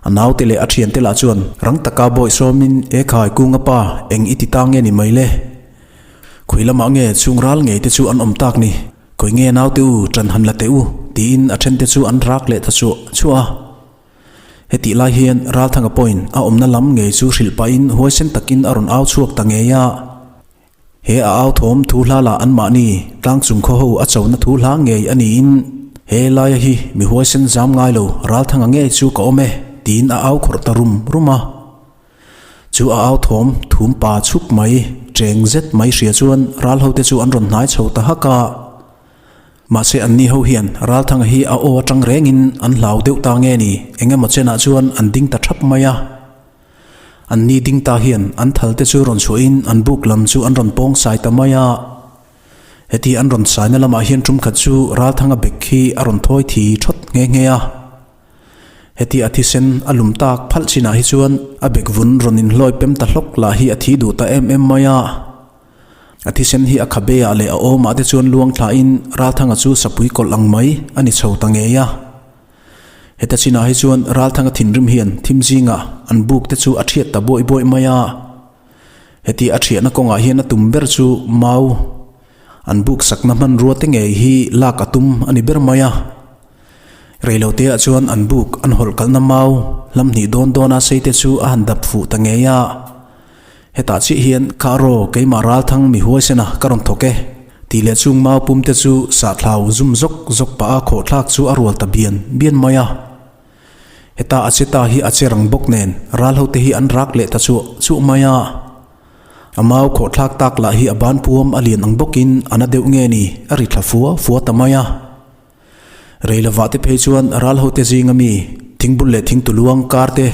A naute leh a thiante lah chuan rang taka bawi sawmin, E khai Kunga pa, eng i ti ta nge ni mai le? Khawi lamah nge chhung ral ngei te chu an awm tak ni? Khawi nge naute u, ṭan han la teh u, tiin a ṭhente chu an rak leh ta chuah chuah a. Hetih lai hian Ralthanga pawhin a awmna lam ngei chu hrilh pahin huaisen takin a rawn au chhuak ta ngei a. He a au thawm thu hla lah anmahni tlang chung khaw ho a chona thu hla ngei a niin, He laia hi mi huaisen zam ngai lo Ralthanga ngei chu ka awm e, tiin a au khawrh ta rum rum a. Chu a au thawm thum pa chhup mai, cheng zet mai hria chuan ral hote chu an rawn hnai chho ta hak a. Mahse anni ho hian Ralthanga hi a aw atang rengin an hlau deuh ta nge ni, eng emaw chenah chuan an ding ta thap mai a. An ni ding ta hian an thal te chu rawn chhuahin an buk lam chu an rawn pawng sai ta mai a. Heti an rawn saina lamah hian tum khat chu Ralthanga bek hi a rawn thawi thi thawt nghe nghe a. Heti a thisen a lum tak phalh chinah hi chuan a bek vun rawn inhlawi pem ta hlawk lah hi a thi duh ta em em mai a. A thisen hi a khabe ah leh a awmah te chuan luang thlahin Ralthanga chu sapui kawlh ang mai a ni chho ta ngei a. Heta chinah hi chuan Ralthanga thinrim hian thim zingah an buk te chu a thiat ta buaih buaih mai a. Heti a thiahna kawngah hian a tum ber chu mau an buk sakna hmanrua te ngei hi lak a tum a ni ber mai a. Reiloteah chuan an buk an hawlh kalhna mau hlam hnih dawn dawna sei te chu a han dap fuh ta ngei a. Hetah chiah hian Kha raw keimah Ralthang mi huaisena ka rawn thawk e tih leh chung mau pum te chu sahthlau zum zawk zawk pah a khawhthlak chu a rual ta bian bian mai a. Heta a che ta hi a che rang bawk nen ral ho te hi an rak leh ta chuah chuah mai a. A mau khawhthlak tak lah hi a ban puam a lian ang bawkin a na deuh nge ni a ri thla fua fua ta mai a. Rei lovah te phei chuan ral hote zinga mi thingbul leh thingtuluang kar te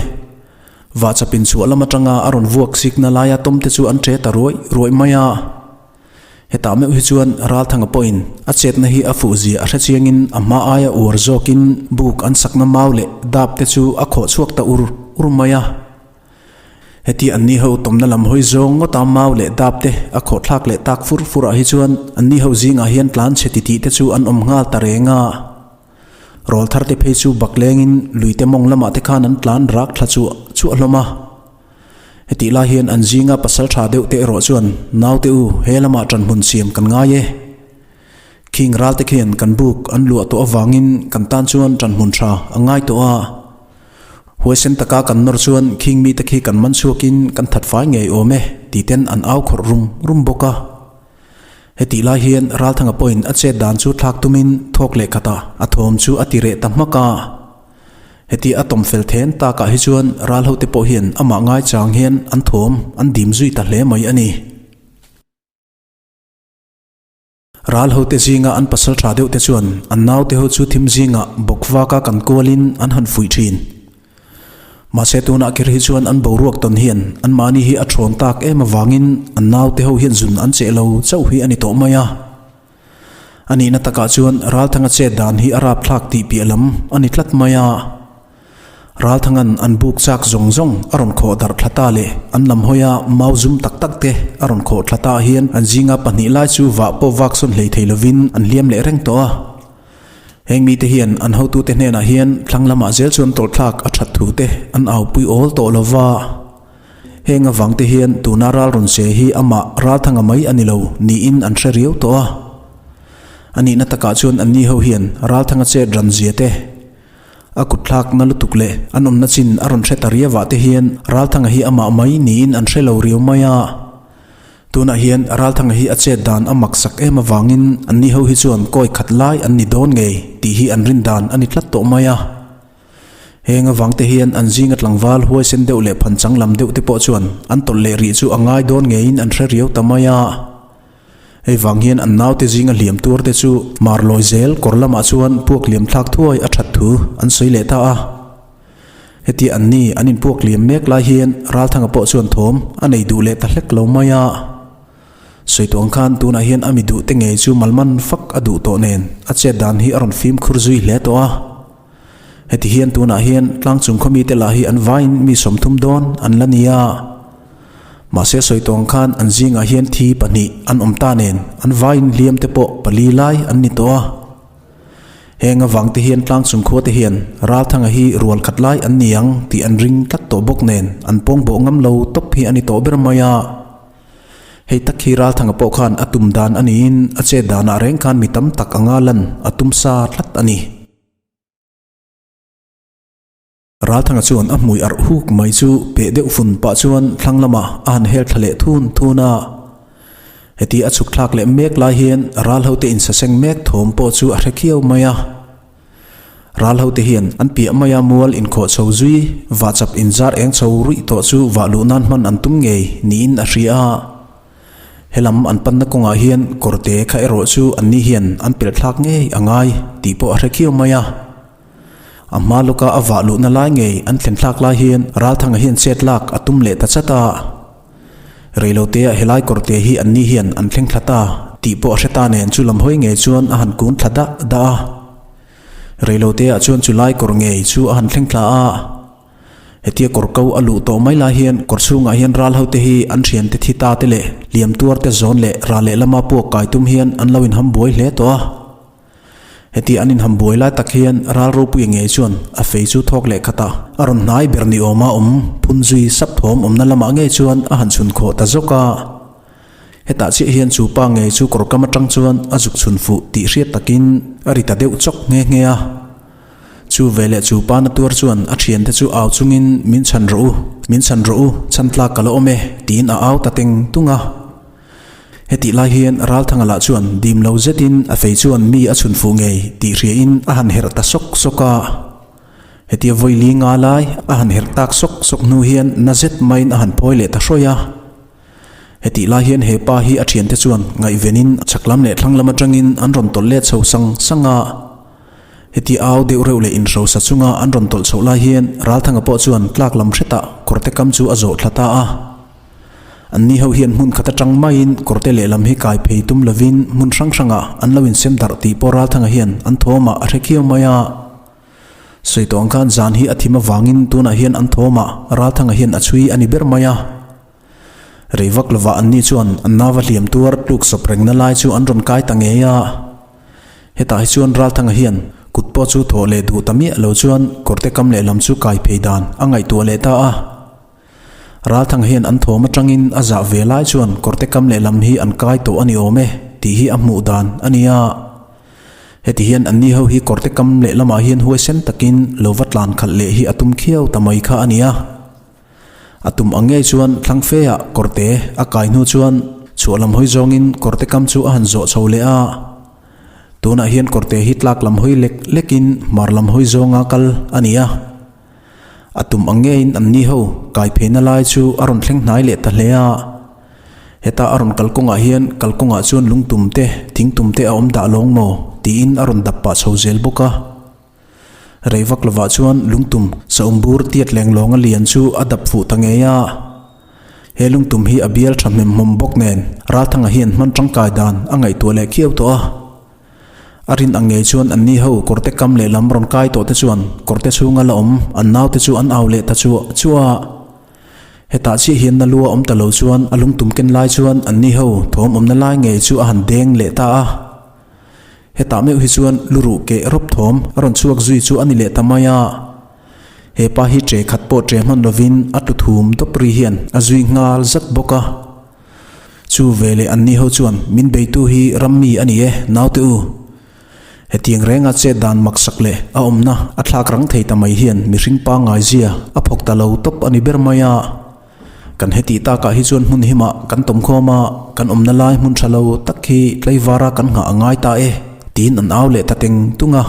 vah chapin chhuah lam atanga a rawn vuak sikna laia tawm te chu an ṭe ta ruai ruai mai a. Hetah meuh hi chuan Ralthanga pawhin a chetna hi a fuh zia a hre chiangin a hma aia uar zawkin buk an sakna mau leh dap te chu a khawh chhuak ta ur ur mai a. Heti anni ho tawmna lam hawi zawng ngawta mau leh dap te a khawh thlak leh tak fur fur ah hi chuan anni ho zingah hian tlan chhe titih te chu an awm nghal ta reng a. Rawl thar te phei chu bak lengin lui te mawng lamah te khan an tlan rak thla chuah chuah hlawm a. Hetih lai hian an zinga pasal tha deuh te erawh chuan naute u he lamah ṭanhmun siam kan ngai e. Khing ral te khian kan buk an luah tawh avangin kan tan chuan ṭanhmun tha a ngai tawh a. Huaisen taka kan nawr chuan khing mite khi kan man chhuakin kan that fai ngei awm e tih ten an au khawrh rum rum bawk a. Hetih lai hian Ralthanga pawhin a chet dan chu thlak tumin thawk leh khatah a thawm chu a ti reh ta hmak a. Heti a tawm fel then takah hi chuan Ralhote pawh hian amah ngaichang hian an thawm an dim zui ta hle mai a ni. Ral hote zinga an pasal tha deuh te chuan an naute ho chu thim zingah bawk vaka kan kualin an han fuih thin. Mahse tunah kher hi chuan an boruak tawn hian anmahni hi a thawn tak em avangin an naute ho hian zun an cheh lo chauh hi a ni tawh mai a. A nihna takah chuan Ralthanga chet dan hi a rapthlak tih piah lam a ni tlat mai a. Ralthanga'n an buk chak zawng zawng a rawn khawh darh thla ta leh an lam hawia mau zum tak tak te a rawn khawh thla ta hian an zinga pahnih lai chu vah pawh vak sawn hlei thei lovin an hliam leh reng tawh a. Heng mite hian an hotute hnenah hian thlang lamah zel chuan tawlhthlak a that thu te an aupui awl tawh lo va. Heng avang te hian tuna ral rawn che hi amah Ralthanga mai a ni lo niin an hre riau tawh a. A nihna takah chuan anni ho hian Ralthanga chet ran zia te, A kut thlak na lutuk leh an awmna chin a rawn hre ta riau ah te hian Ralthanga hi amah mai niin an hre lo riau mai a. Tunah hian Ralthanga hi a chet dan a mak sak em avangin anni ho hi chuan kawi khat lai an ni dawn ngei tih hi an rin dan a ni tlat tawh mai a. Heng avang te hian an zinga tlangval huaisen deuh leh phanchang lam deuh te pawh chuan an tawlh leh rih chu a ngai dawn ngeiin an hre riau ta mai a. Hei vang hian an naute zinga hliam tuar te chu mar lawi zel kawr lamah chuan puak liam thlak thuai a that thu an sawi leh ta a. Hetia an ni an inpuak liam mek lai hian Ralthanga pawh chuan thawm a nei duh leh ta hlek lo mai a. Sawi tawh ang khan tunah hian a mi duh te ngei chu malman fak a duh tawh nen a chet dan hi a rawn fimkhur zui hle tawh a. Heti hian tunah hian tlang chung khaw mite lah hi an vaiin mi 30 dawn an la ni a. Mahse sawi tawng khan an zingah hian thi pahnih an awm ta nen an vaiin hliam te pawh pali lai an ni tawh a. Heng avang te hian tlang chung khua te hian Ralthanga hi rual khat lai an ni ang tih an ring tlat tawh bawk nen an pawng bawh ngam lo tawp hi a ni tawh ber mai a. Hei tak hi Ralthanga pawh khan a tum dan a niin a chet danah reng khan mi tam tak anga lan a tum sa tlat a ni. Ralthanga chuan a hmui arh huk mai chu peh deuh fun pah chuan thlang lamah a han hel thla leh thun thun a. Heti a chhuk thlak leh mek lai hian ral hote insaseng mek thawm pawh chu a hre khiau mai a. Ral hote hian an piah maia mual inkhawh chho zui vahchap inzar eng chho ruih tawh chu vah luh nan hman an tum ngei niin a hria a. Helam an panna kawngah hian kawrte kha erawh chu anni hian an pelh thlak ngei a ngai tih pawh a hre khiau mai a. A hma lawka a vah luhna lai ngei an thlen thlak lai hian Ralthanga hian chet lak a tum leh ta chat a. Reiloteah helai kawrte hi anni hian an thleng thla ta. tih pawh a hre ta nen chu lam hawi ngei chuan a han kun thla dah dah a. Reilote ah chuan chu lai kawr ngei chu a han thleng thla a. Hetia kawr ko a luh tawh mai lai hian kawr chhungah hian ral ho te hi an thiante thi ta te leh hliam tuar te zawn leh ral lehlama puak kai tum hian an lo inham buai hle tawh a. Hetia an inham buai lai tak hian ral ropuia ngei chuan a fei chu thawk leh khat a, a rawn hnai ber ni awma awm phun zui sap thawm awmna lamah ngei chuan a han chhun khawh ta zawk a. Hetah chiah hian chu pa ngei chu kawr kam atang chuan a zuk chhun fuh tih hriat takin a ri ta deuh chawk nghe nghe a. Chu veleh chu pa na tuar chuan a thiante chu au chungin min chhan rawh u, min chhan rawh u, chhan tlak ka la awm e tiin a au ta teng tung a. Hetih lai hian Ralthanga lah chuan dim lo zetin a fei chuan mi a chhun fuh ngei tih hriain a han herh ta sawk sawk a. Hetia vawi li nga lai a han herh tak sawk sawk hnu hian na zet maiin a han phawi leh ta hrawih a. Hetih lai hian he pa hi a thiante chuan ngaihvenin chhak lam leh thlang lam atangin an rawn tawlh let chho sang sang a. Heti au deuh reuh leh inhrosa chunga an rawn tawlh chhoh lai hian Ralthanga pawh chuan tlak lam hretah kawrte kam chu a zawh thla ta a. Anni ho hian hmun khat atang maiin kawrte lehlam hi kai phei tum lovin hmun hrang hrangah an lo insem darh tih pawh Ralthanga hian an thawmah a hre khiau mai a. Sawi tawh ang khan zan hi a thim avangin tunah hian an thawmah Ralthanga hian a chhui a ni ber mai a. Rei vak lovah anni chuan an nava hliam tuar tluk sawp rengna lai chu an rawn kai ta ngei a. Hetah hi chuan Ralthanga hian kut pawh chu thawh leh duh ta miah lo chuan kawrte kam lehlam chu kai phei dan a ngaihtuah leh ta a. Ralthanga hian an thawm atangin a zah ve lai chuan kawrte kam lehlam hi an kai tawh a ni awm e tih hi a hmuh dan a ni a. Heti hian anni ho hi kawrte kam lehlamah hian huaisen takin lo va tlan khalh leh hi a tum khiau ta mai kha a ni a. A tum ang ngei chuan thlang fe ah kawrte a kai hnu chuan chhuah lam hawi zawngin kawrte kam chu a han zawh chho leh a. Tunah hian kawrte hi tlak lam hawi lek lekin hmar lam hawi zawnga kal a ni a. A tum ang ngeiin an ni ho kai pheina lai chu a rawn thleng hnai leh ta hle a. Heta a rawn kal kawngah hian kal kawngah chuan lungtum te thingtum te a awm dah lawng maw tiin a rawn dap pah chho zel bawk a. Rei vak lovah chuan lungtum saum bur tiat leng lawnga lian chu a dap fuh ta ngei a. He lungtum hi a bial tha hmem hmawm bawk nen Ralthanga hian hman tangkai dan a ngaihtuah leh khiau tawh a. A rin ang ngei chuan anni ho kawrte kam leh lam rawn kai tawh te chuan kawrte chhunga la awm an naute chu an au leh ta chuah chuah a. Hetah chiah hian na lua awm ta lo chuan a lungtum ken lai chuan anni ho thawm awmna lai ngei chu a han deng leh ta a. Hetah meuh hi chuan lu ruh keh rawp thawm a rawn chhuak zui chu a ni leh ta mai a. He pa hi ṭe khat pawh ṭe hman lovin a tlu thum dawp ri hian a zui nghal zat bawk a. Chu veleh anni ho chuan min beitu hi ram mi a ni e, naute u. Hetiang renga chet dan maksak leh a awmna a thlak rang thei ta mai hian mihring pangngai zia a phawk ta lo tawp a ni ber mai a. Kan hetih takah hi chuan hmun himah kan tawm khawm a, kan awmna lai hmun tha lo tak hi tleivara kan nghah a ngai ta e, tiin an au leh ta teng tung a.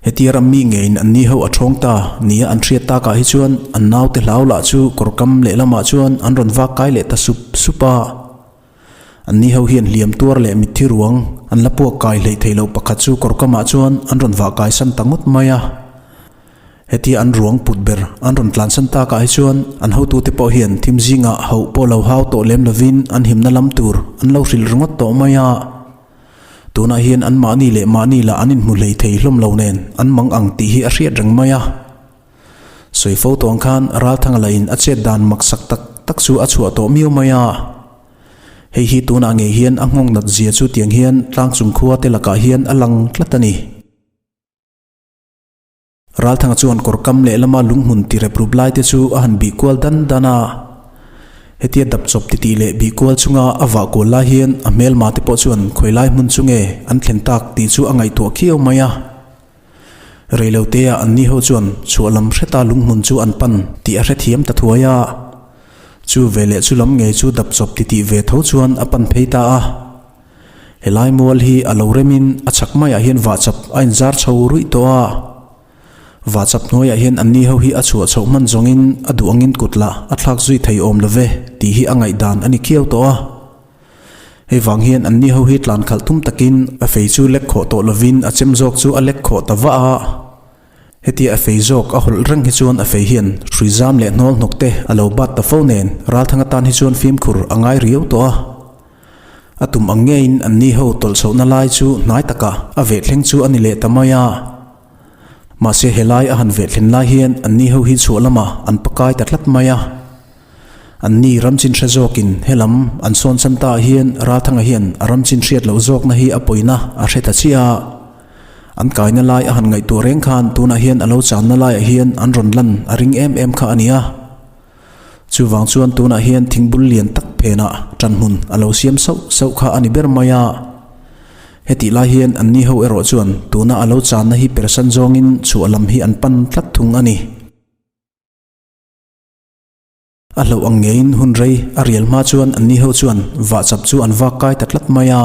Hetia ram mi ngeiin an ni ho a thawng ta nia an hriat takah hi chuan an naute hlau lah chu kawr kam lehlamah chuan an rawn vak kai leh ta sup sup a. An ni ho hian hliam tuar leh mitthi ruang an la puak kai hleih theih loh pakhat chu kawr kamah chuan an rawn vah kaisan ta ngawt mai a. Hetia an ruang put ber an rawn tlansan takah hi chuan an hotute pawh hian thim zingah hauh pawh lo hau tawh lem lovin an himna lam tur an lo hrilh ringawt tawh mai a. Tunah hian an mahni leh mahni lah an inhmu hlei thei hlawm lo nen an mang ang tih hi a hriat reng mai a. Sawi fo tawh ang khan Ralthanga lahin a chet dan maksak tak tak chu a chhuah tawh miau mai a. Hei hi tunah ngei hian a nghawng nat zia chu tiang hian tlangchung khua te lakah hian a lang tlat a ni. Ralthanga chuan kawr kam lehlama lunghmun ti rep rup lai te chu a han bih kual dan dan a. Hetia dap chawp titih leh bih kual chunga a vah kual lai hian a hmelma te pawh chuan khawi lai hmun chu nge an thlen tak tih chu a ngaihtuah khiau mai a. Reilotea an ni ho chuan chhuah lam hreta lunghmun chu an pan tih a hrethiam ta thuai a. Chu veleh chu lam ngei chu dap chawp titih ve tho chuan a pan phei ta a. Helai mual hi a lo remin a chhak maiah hian vahchap a inzar chho ruih tawh a. Vahchap hnuaiah hian anni ho hi a chhuah chhoh hman zawngin a duh angin kut lah a thlak zui thei awm lo ve tih hi a ngaihdan a ni khiau tawh a. Hei vang hian anni ho hi tlan khalh tum takin a fei chu lek khawh tawh lovin a chem zawk chu a lek khawh ta vah a. Hetia a fei zawk a hawlh reng hi chuan a fei hian hrui zam leh hnawl hnawk te a lo bat ta fo nen Ralthanga tan hi chuan fimkhur a ngai riau tawh a. A tum ang ngeiin an ni ho tawlh chhohna lai chu hnai takah a veh thleng chu a ni leh ta mai a. Mahse helai a han veh thlen lai hian an ni ho hi chhuah lamah an pakai ta tlat mai a. An ni ramchin hre zawkin helam an sawn chan ta ah hian Ralthanga hian a ramchin hriat loh zawkna hi a pawina a hre ta chiah a. An kaina lai a han ngaihtuah reng khan tunah hian a lo channa laiah hian an rawn lan a ring em em kha a ni a. Chuvang chuan tunah hian thingbul lian tak phenah ṭanhmun a lo siam sauh sauh kha a ni ber mai a. Hetih lai hian anni ho erawh chuan tuna a lo channa hi persan zawngin chhuah lam hi an pan tlat thung a ni. A hlauh ang ngeiin hun rei a rial hma chuan anni ho chuan vahchap chu an vak kai ta tlat mai a.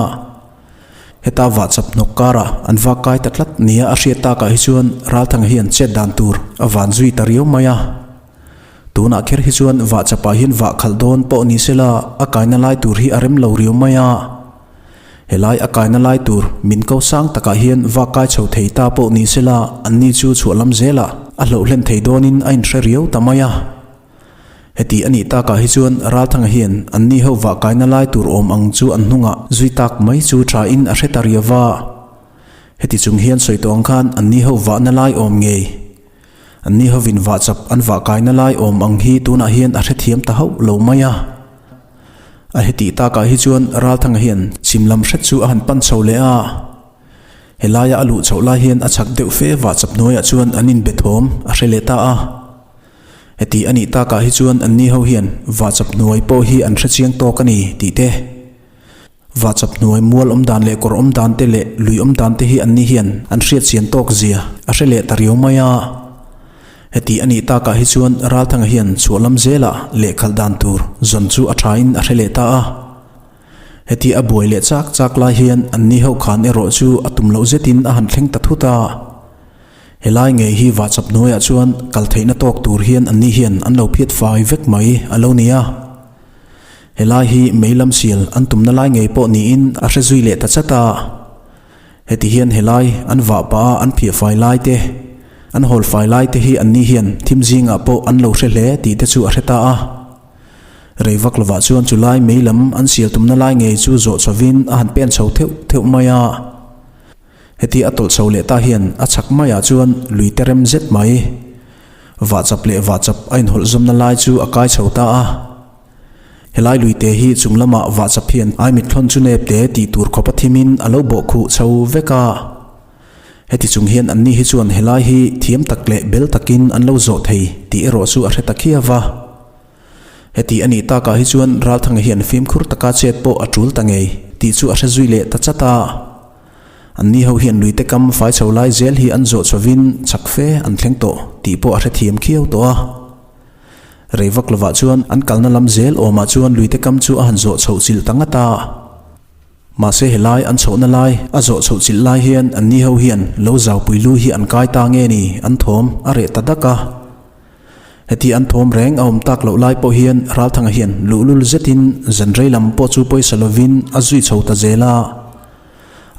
Heta vahchap hnawk karah an vak kai ta tlat nia a hriat takah hi chuan Ralthanga hian chet dan tur a van zui ta riau mai a. Tunah kher hi chuan vah chapah hian vah khalh dawn pawh ni sela a kaina lai tur hi a rem lo riau mai a. Helai a kaina lai tur min ko sang takah hian vah kai chho thei ta pawh ni sela anni chu chhuah lam zelah a hloh hlen thei dawnin a inhre riau ta mai a. Heti a nih takah hi chuan Ralthanga hian anni ho vah kaina lai tur awm ang chu an hnungah zui tak mai chu thain a hre ta riau va. Heti chung hian sawi tawh ang khan anni ho vahna lai awm ngei. Anni hovin vahchap an vah kaina lai awm ang hi tunah hian a hrethiam ta hauh lo mai a. A hetih takah hi chuan Ralthanga hian chhim lam hret chu a han pan chho leh a. Helaia a luh chhoh lai hian a chak deuh fe vahchap hnuaiah chuan an inbe thawm a hre leh ta a. Heti a nih takah hi chuan anni ho hian vahchap hnuai pawh hi an hrechiang tawk a ni tih te. Vahchap hnuai mual awm dan leh kawr awm dan te leh lui awm dan te hi anni hian an hriat chian tawk zia a hre leh ta riau mai a. Heti a nih takah hi chuan Ralthanga hian chhuah lam zelah lehkhalh dan tur zawn chu a thain a hre leh ta a. Heti a buai leh chak chak lai hian anni ho khan erawh chu a tum loh zetin a han thleng ta thut a. Helai ngei hi vahchap hnuaiah chuan kal theihna tawk tur hian anni hian an lo phiat fai vek mai a lo ni a. Helai hi mei lam sial an tumna lai ngei pawh niin a hre zui leh ta chat a. Heti hian helai an vah pah a an phiah fai lai te, an hawl fai lai te hi anni hian thim zingah pawh an lo hre hle tih te chu a hre ta a. Rei vak lovah chuan chu lai mei lam an sial tumna lai ngei chu zawh chhovin a han pen chho theuh theuh mai a. Heti a tawlh chho leh ta hian a chhak maiah chuan lui te rem zet mai, vahchap leh vahchap a inhawlh zawmna lai chu a kai chho ta a. Helai luite hi chung lamah vahchap hian ai mitthlawn chu nep te tih tur khawp a thimin a lo bawh khuh chho vek a. Heti chung hian anni hi chuan helai hi thiam tak leh bel takin an lo zawh thei tih erawh chu a hre ta khiau a. Heti a nih takah hi chuan Ralthanga hian fimkhur taka chet pawh a tul ta ngei tih chu a hre zui leh ta chat a. Anni ho hian luite kam fai chho lai zel hi an zawh chhovin chak fe an thleng tawh tih pawh a hrethiam khiau tawh a. Rei vak lovah chuan an kalna lam zel awmah chuan luite kam chu a han zawh chhoh chilh ta ngat a. Mahse helai an chhohna lai a zawh chhoh chilh lai hian anni ho hian lo zaupui lu hi an kai ta nge ni an thawm a reh ta dak a. Heti an thawm reng a awm tak loh lai pawh hian Ralthanga hian luhlul zetin zan rei lam pawh chu pawisa lovin a zui chho ta zel a.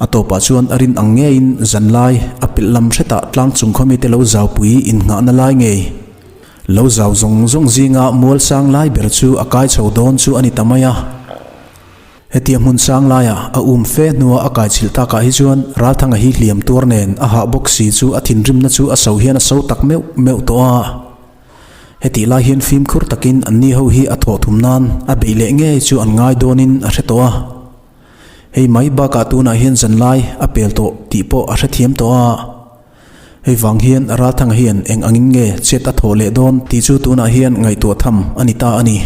A tawpah chuan a rin ang ngeiin zan lai a pelh lam hretah tlang chung khawmite lo zaupui innghahna lai ngei. Lo zau zawng zawng zinga mual sang lai ber chu a kai chho dawn chu a ni ta mai a. Hetia hmun sang laia a um fe hnua a kai chhilh takah hi chuan Ralthanga hi hliam tuar nen a hah bawk si chu a thinrimna chu a so hian a so tak meuh meuh tawh a. Hetih lai hian fimkhur takin anni ho hi a thawh thum nan a beih leh ngei chu an ngai dawnin a hre tawh a. Hei mai bakah tunah hian zanlai a pel tawh tih pawh a hrethiam tawh a. Hei vang hian Ralthanga hian eng angin nge chet a thawh leh dawn tih chu tunah hian ngaihtuah tham a ni ta a ni.